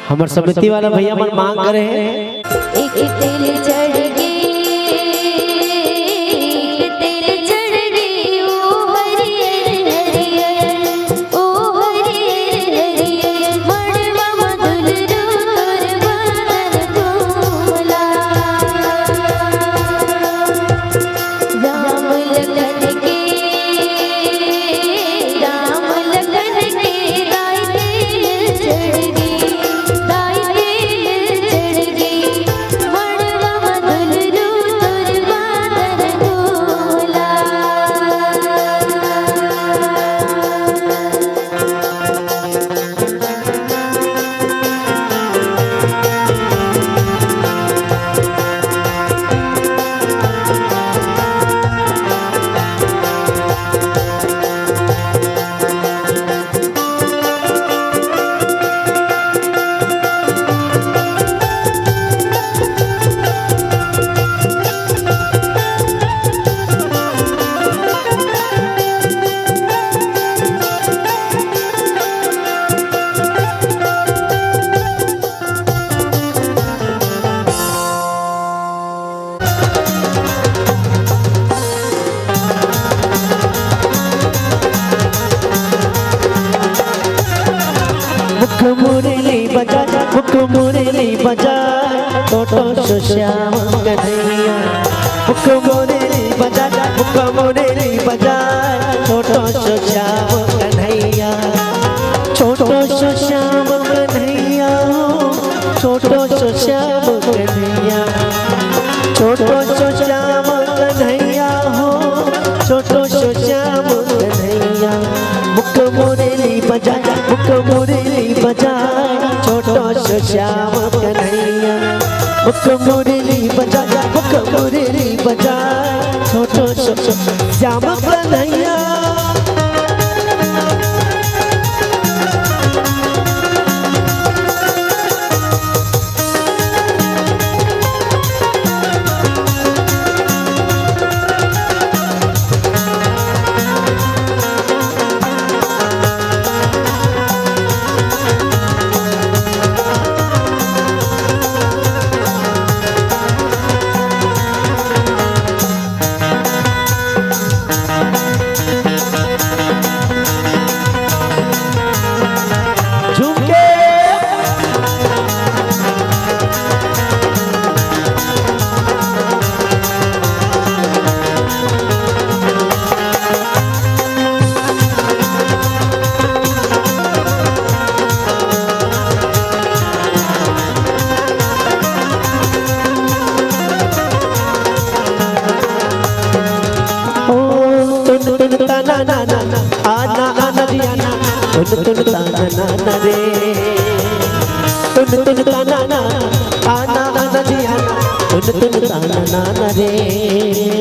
हमर समिति वाला भैया मन मांग करे हे। एक तेल चढ़ गे, एक तेल चढ़ गे, ओ हरियर हरियर, ओ हरियर हरियर, मड़वा म दुलरू तोर बानर घूमला। राम लखन के, राम लखन के दाई तेल चढ़ गे, दाई तेल चढ़ गे, मड़वा म दुलरू तोर बानर घूमला। मुख मुरली बजा, मुख मुरली बजा, छोटो सो श्याम कन्हैया। मुख मुरली बजा, मुख मुरली बजा, छोटो सो श्याम कन्हैया। छोटो सो श्याम कन्हैया हो, छोटो सो श्याम कन्हैया। छोटो सो श्याम कन्हैया हो, छोटो सो श्याम कन्हैया। मुख मुरली बजा, मुख मुरली बजा, छोटो सो श्याम कन्हैया। मुख मुरली बजा, मुख मुरली बजा, छोटो सो श्याम कन्हैया। झुमके। ओ, तुन तुन तना ना ना, आना आना जी आना, तुन तुन तना ना ना रे। तुन तुन तना ना, आना आना जी आना, तुन तुन तना ना ना रे।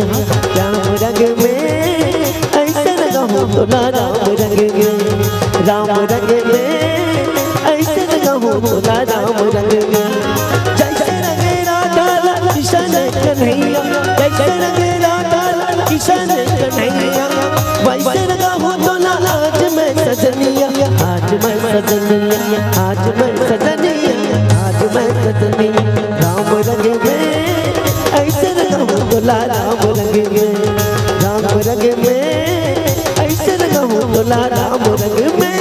हाँ, श्याम रंग में ऐसन कहूँ तोला राम रंग में, राम रंग में ऐसन कहूँ तोला राम रंग में। जैसे रंग राधा ला किशन कन्हैया, जैसे रंग राधा ला किशन कन्हैया, वैसे रंग हो तो ना आज मैं सजनिया, आज मैं सजनिया, आज मैं सजनिया, आज मैं सजनिया। राम रंग में ऐसे रंग हो तो ला राम रंग में, राम रंग में ऐसे रंग हो तो ला राम रंग में।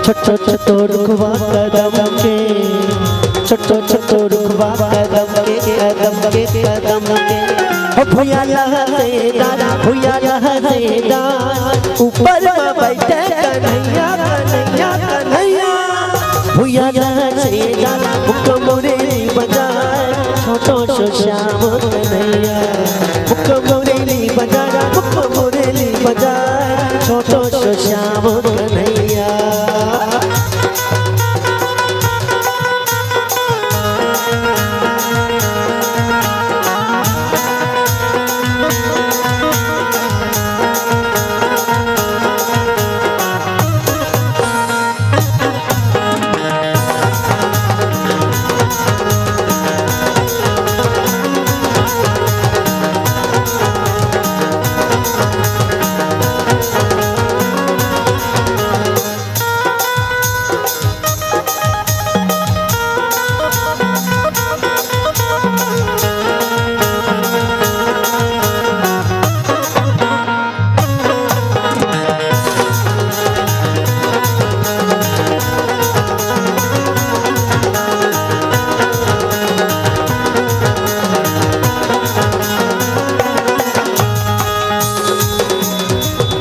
छोटो छोटो रुखवा कदम के, छोटो छोटो रुखवा कदम के, कदम के, कदम के। हो भुइया लहसे दान, भुइया लहसे दान, ऊपर में बैठे कन्हैया, कन्हैया, कन्हैया। भुइया लहसे दान, मुख मुरली बजाए, छोटो सो श्याम कन्हैया। मुख मुरली बजाए, मुख मुरली बजाए, छोटो सो श्याम कन्हैया।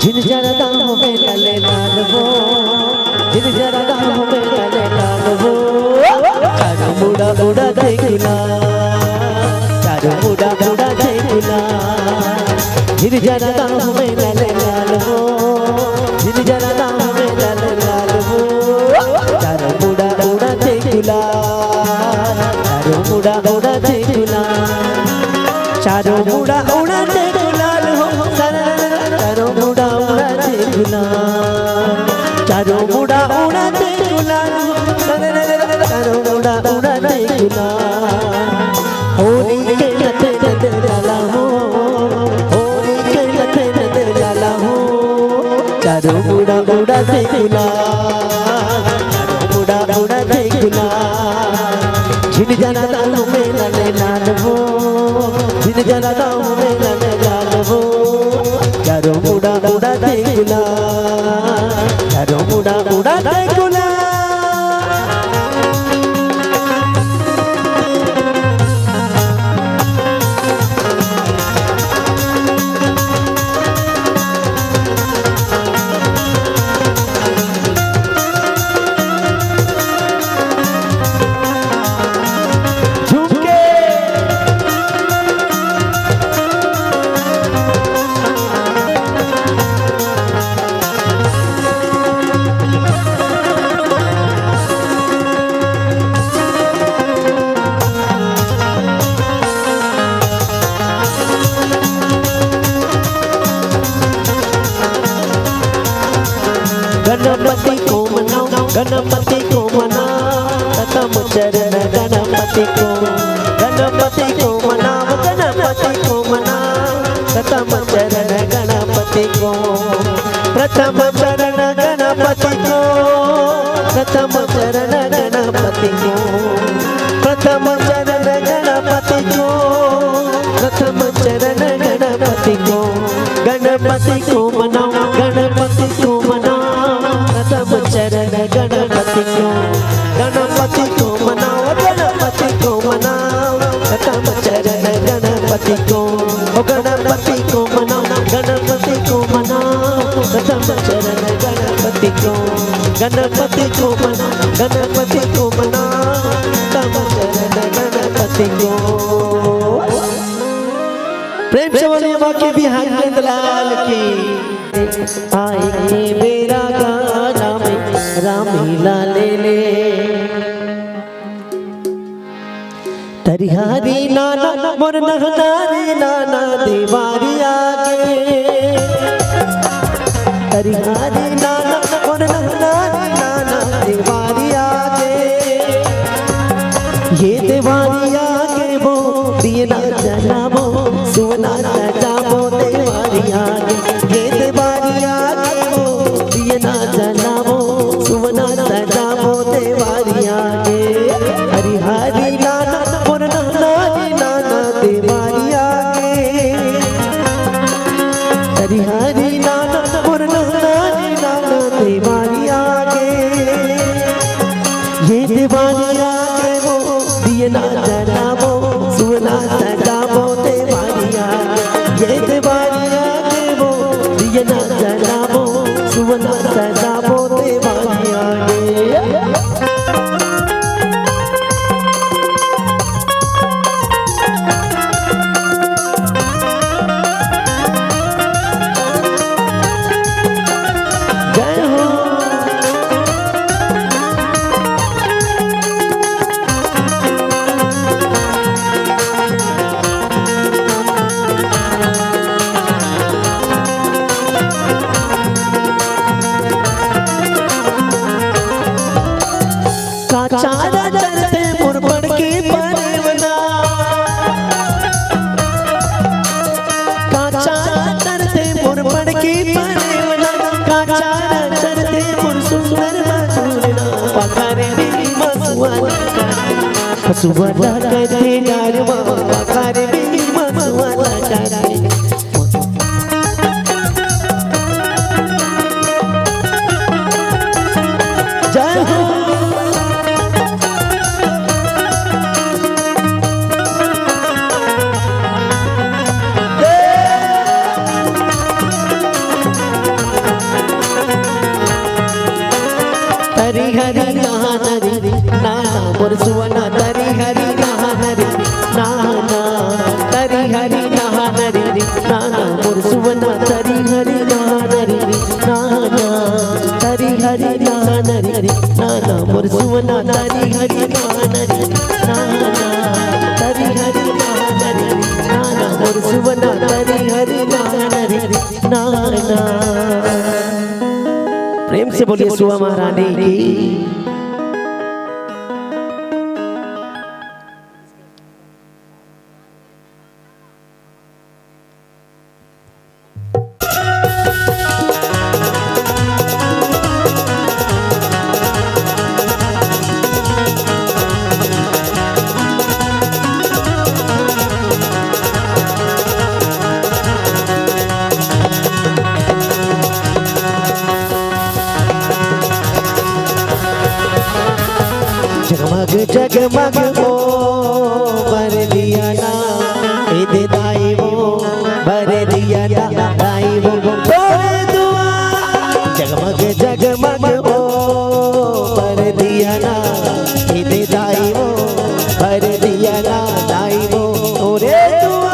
झिन जरदा होवे लले लाल वो, झिन जरदा होवे लले लाल वो। चारों मुड़ा उड़ा देखला, चारों मुड़ा उड़ा देखला। झिन जरदा होवे लले लाल वो, झिन जरदा होवे लले लाल वो। चारों मुड़ा उड़ा देखला, चारों मुड़ा उड़ा देखला। चारों मुड़ा उड़ा देखला हो, चारों मुड़ा उड़ा देखला। चारों मुड़ा उड़ा देखला हो, चारों मुड़ा उड़ा देखला। होरी के लते नंद लाला हो, होरी के लते नंद लाला हो। चारों मुड़ा उड़ा देखला, चारों मुड़ा उड़ा देखला। झिन जरदा होवे लले लाल वो, झिन जरदा होवे लले लाल वो। चारों मुड़ा उड़ा देखला, चारों मुड़ा उड़ा देखला। झुमके। गणपति को मनाओ, गणपति को मनाओ, प्रथम चरण गणपति को। गणपति को मनाओ, गणपति को मनाओ, प्रथम चरण गणपति को। प्रथम चरण गणपति को, प्रथम चरण गणपति को। प्रथम चरण गणपति को, प्रथम चरण गणपति को। गणपति को मनाओ, गणपति को मनाओ, प्रथम चरण गणपति को। गणपति को मनाओ, गणपति को मनाओ, प्रथम चरण गणपति को। ओ गणपति को मनाओ, गणपति को मनाओ, प्रथम चरण गणपति को। गणपति को मनाओ, गणपति को मनाओ, प्रथम चरण गणपति को। प्रेम से बोलिए बांके बिहारी नंदलाल की। आए के बेरा गाना में रामलीला ले ले। तरिहारी नाना मोर नहनारी नाना देवारी आगे। तरिहारी नाना मोर नहनारी नाना देवारी आगे। ये देवारी आगे वो दिए ना जलाबो, सुना ना जाबो देवारी आगे। ये देवारी आगे वो दिए ना जलाबो, सुना ना जाबो देवारी आगे। हरी हरी नाना मोर नहनारी नाना देवारी आगे। हरी हरी नाना मोर नहनारी नाना देवारी आगे। ये देवारी आगे वो, दिया ना जलाबो, सुवना सजाबो देवारी आगे। जय हो। काचारा चरते मोर बड़के परेवना, काचारा चरते मोर बड़के परेवना, काचारा चरते मोर सुंदर मधुरना, पखारे में मसुआ लगा, हसुआ लगा दे डालवा, पखारे में मसुआ लगा दे। जय हो। तरी हरी नहाना रे, नहाना मोर सुवना, तरी हरी नहाना रे, नहाना, तरी हरी नहाना रे, नहाना मोर सुवना, तरी हरी नहाना रे, नहाना, तरी हरी नहाना रे, नहाना मोर सुवना, तरी हरी नहाना रे, नहाना, तरी हरी नहाना रे, नहाना मोर सुवना, तरी हरी नहाना रे, नहाना। प्रेम से बोलिए सुआ महारानी की। जगमग जगमग ओ बर दिया ना, ए दे दाई वो बर दिया ना, दाई वो तोरे दुआ। जगमग जगमग ओ बर दिया ना, ए दे दाई वो बर दिया ना, दाई वो तोरे दुआ।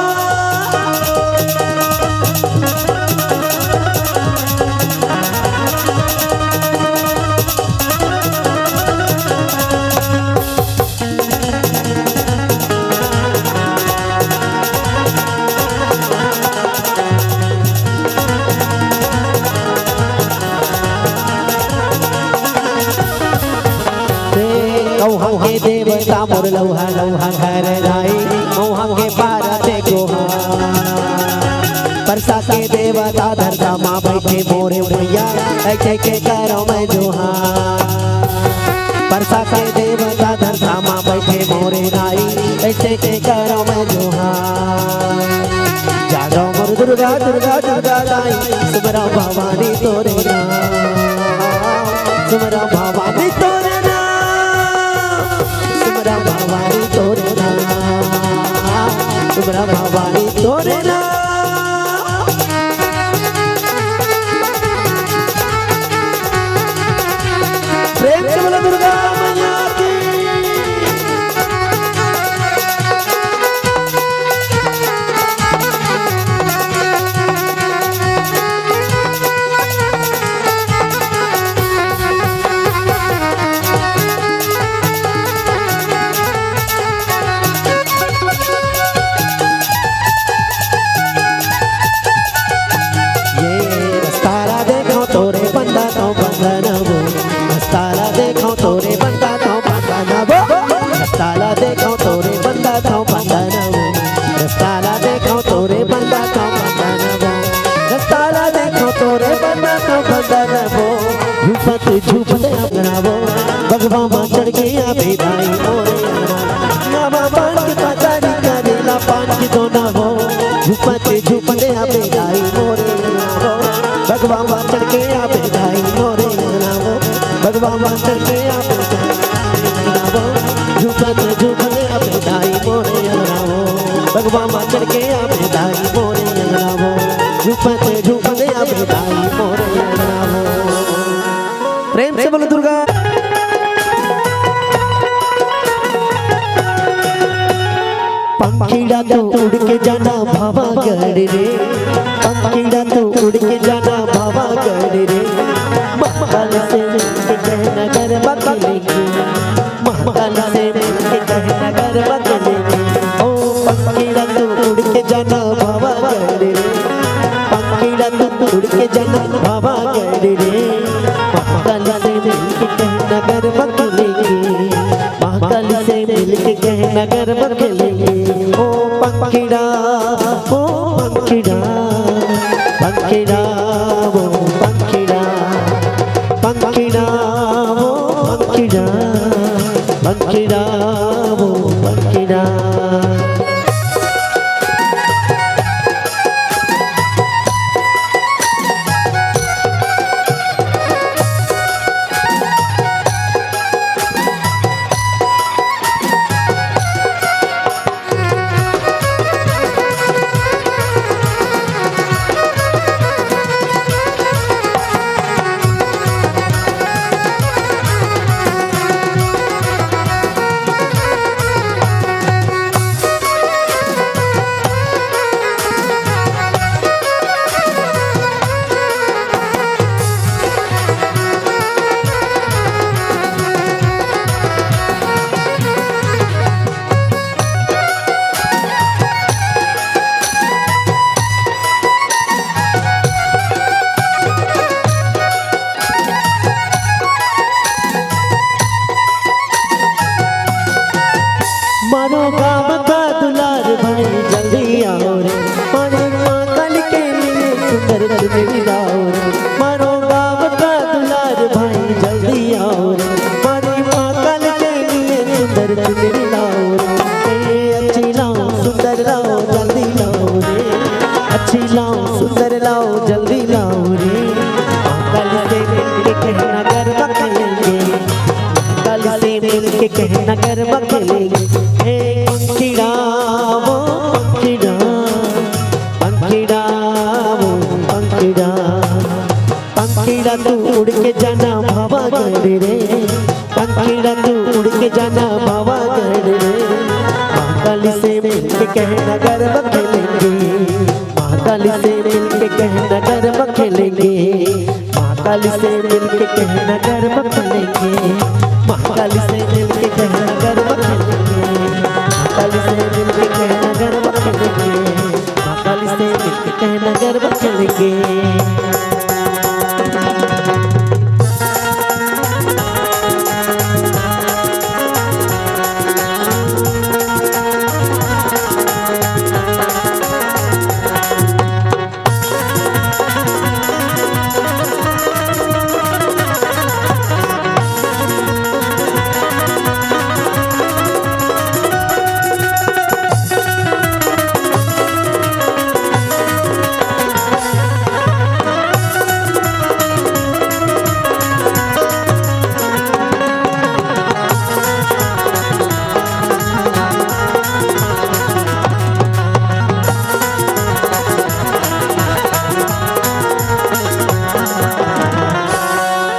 कौहा के देवता मोर लौहा लौहा घर राई, मौहा के पारा ते कोहा। परसा के देवता धरता माँ बैठे मोरे भैया, ऐसे के करो मैं जोहार। परसा के देवता धरता माँ बैठे मोरे राई, ऐसे के करो मैं जोहार। जागो मोर दुर्गा, दुर्गा, दुर्गा दाई, सुमरा भवानी तोरे नाम, सुमरा भवानी तोरे नाम, सुमरा भवानी तोरे नाम, सुमरा भवानी तोरे नाम। प्रेम से बोलो दुर्गा मैया की। ये रस्ता ला देखो तोरे बंदा तो बंदा ना वो, रस्ता ला देखो तोरे बंदा तो बंदा ना वो, रस्ता ला देखो तोरे बंदा तो बंदा ना वो, रस्ता ला देखो तोरे बंदा तो बंदा ना वो, रस्ता ला देखो तोरे बंदा तो बंदा ना वो। झूपत झूपत अपना वो, बगवा मा चढ़ के आबे दाई मोरे अंगना। नामा पान के पतारी करेला पान के दोना हो। झूपत झूपत आबे दाई मोरे अंगना वो, बगवा मा चढ़ के आबे दाई मोरे अंगना वो, बगवा मा चढ़ के आबे दाई मोरे अंगना वो। झूपत झूपत आबे दाई मोरे अंगना वो, बगवा मा चढ़ के आबे दाई मोरे अंगना। रूपत रूपत अभी दाई मोरे नाम। प्रेम से बोलो दुर्गा। पंखीड़ा तू उड़ के जाना भावागढ़ रे, पंखीड़ा तू उड़ के जाना भावागढ़ रे। महाकाल से मिलके कहना गरबा खेलेंगे, महाकाल से मिलके कहना गरबा खेलेंगे। ओ पंखीड़ा तू उड़ के जाना भावागढ़ रे, पंखीड़ा तू उड़ के जाना भावागढ़ रे। महाकाल से मिलके कहना गरबा खेलेंगे, महाकाल से मिलके कहना गरबा खेलेंगे। ओ पंखीड़ा, ओ पंखीड़ा, पंखीड़ा, ओ पंखीड़ा, पंखीड़ा, ओ पंखीड़ा, पंखीड़ा, ओ पंखीड़ा। मारो गाँव का दुलार भाई जल्दी आओ रे, मारो माँ काली के लिए सुंदर चुनरी लाओ रे। मारो गाँव का दुलार भाई जल्दी आओ रे, मारी माँ काली के लिए सुंदर चुनरी लाओ रे। ए अच्छी लाओ, सुंदर लाओ, जल्दी लाओ रे। अच्छी लाओ, सुंदर लाओ, जल्दी लाओ रे। महाकाल से मिलके कहना गरबा खेलेंगे, महाकाल से मिलके कहना गरबा खेलेंगे। ए पंखीड़ा, ओ पंखीड़ा, पंखीड़ा, ओ पंखीड़ा, पंखीड़ा तू उड़ के जाना भावागढ़ रे, पंखीड़ा तू उड़ के जाना भावागढ़ रे। महाकाल से मिलके कहना गरबा खेलेंगे, महाकाल से मिलके कहना गरबा खेलेंगे, महाकाल से मिलके कहना गरबा खेलेंगे, महाकाल से मिलके कहना गरबा खेलेंगे, महाकाल से मिलके कहना गरबा खेलेंगे, महाकाल से मिलके कहना गरबा खेलेंगे।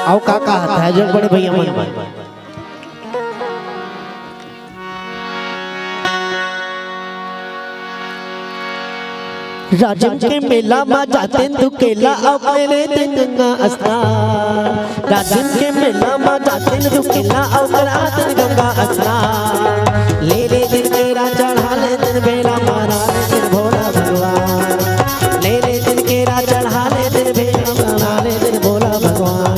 अउ का का हथा है जो बड़े भैया मन? राजिम के मेला मा जातेन दुकेला अउ ले लेतेन गंगा स्नान। राजिम के मेला मा जातेन दुकेला अउ करा देतेन गंगा स्नान। ले लेतेन केरा चढ़ा लेतेन बेला मारा लेतेन भोला भगवान। ले लेतेन केरा चढ़ा लेतेन बेला मारा लेतेन भोला भगवान।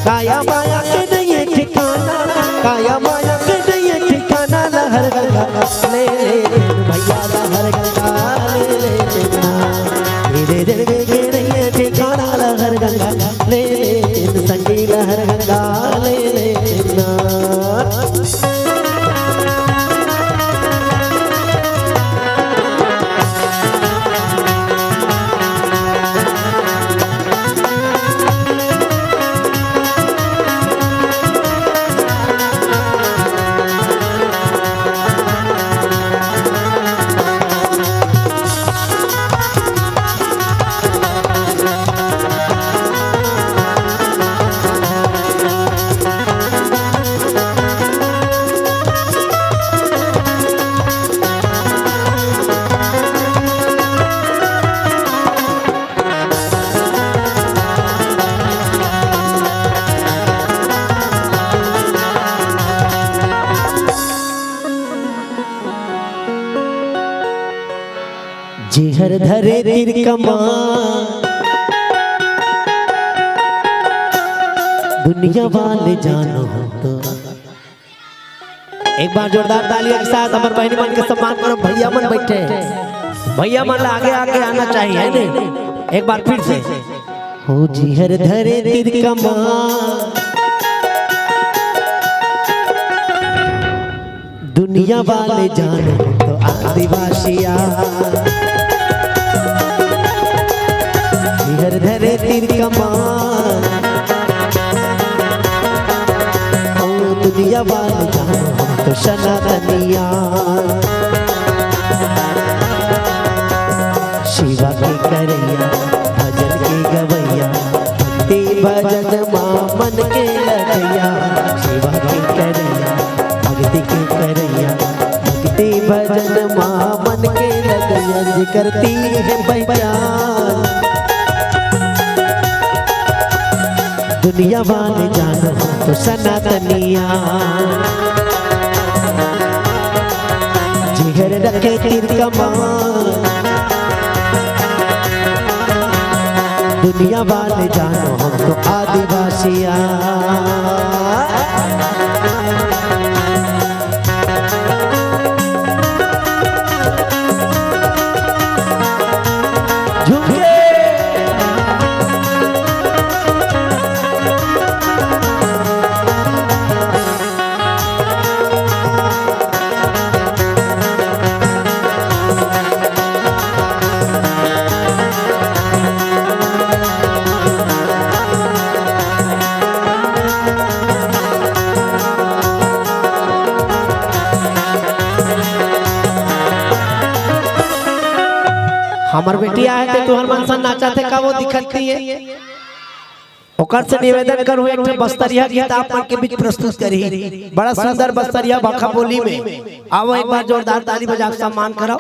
काया माया के नइये ठिकाना, काया माया के नइये ठिकाना, लहर गंगा ले ले भैया, लहर गंगा ले ले ना। धीरे धीरे के नइये ठिकाना, लहर गंगा ले ले, संगी लहर गंगा ले ले ना। हर धरे तीर कमान, दुनिया वाले जानो तो। एक बार जोरदार तालियों के साथ हमर बहिनी मन के सम्मान करो। भैया मन बैठे हैं, भैया मन ला आगे आगे आना चाहिए, है नहीं? एक बार फिर से। हो जी हर धरे तीर कमान, दुनिया वाले जानो तो आदिवासिया। जी हर धरे तीर कमान, ओ दुनिया वाले जानो हम तो सनातनिया। शिवा के करैया, भजन के गवैया, भक्ति भजन मा मन के लगैया। शिवा के करैया, भक्ति के करैया, भक्ति भजन मा मन के लगैया। जेकर तीर हे पहचान, दुनिया वाले जानो तो सनातनिया। जी हर रखे तीर कमान, दुनिया वाले जानो हम तो आदिवासिया। झुके। हमर बेटी आए ते तुहर मन सन नाचत हे का, वो दिखत नहीं है। ओकर से निवेदन करूँ, एक ठो बस्तरिया गीत आप मन के बीच प्रस्तुत करही। बड़ा सुंदर बस्तरिया भाखा बोली में। आओ एक बार जोरदार ताली बजा के सम्मान करो।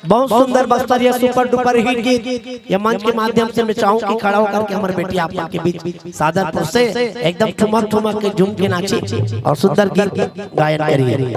बहुत सुंदर बस्तरिया, सुपर डुपर हिट गीत। ये मंच के माध्यम से मैं चाहूँ कि खड़ा होकर के हमर बेटी आप मन के बीच सादर पुर से एकदम ठुमक ठुमक के झूम के नाची और सुंदर गीत गायन करिए।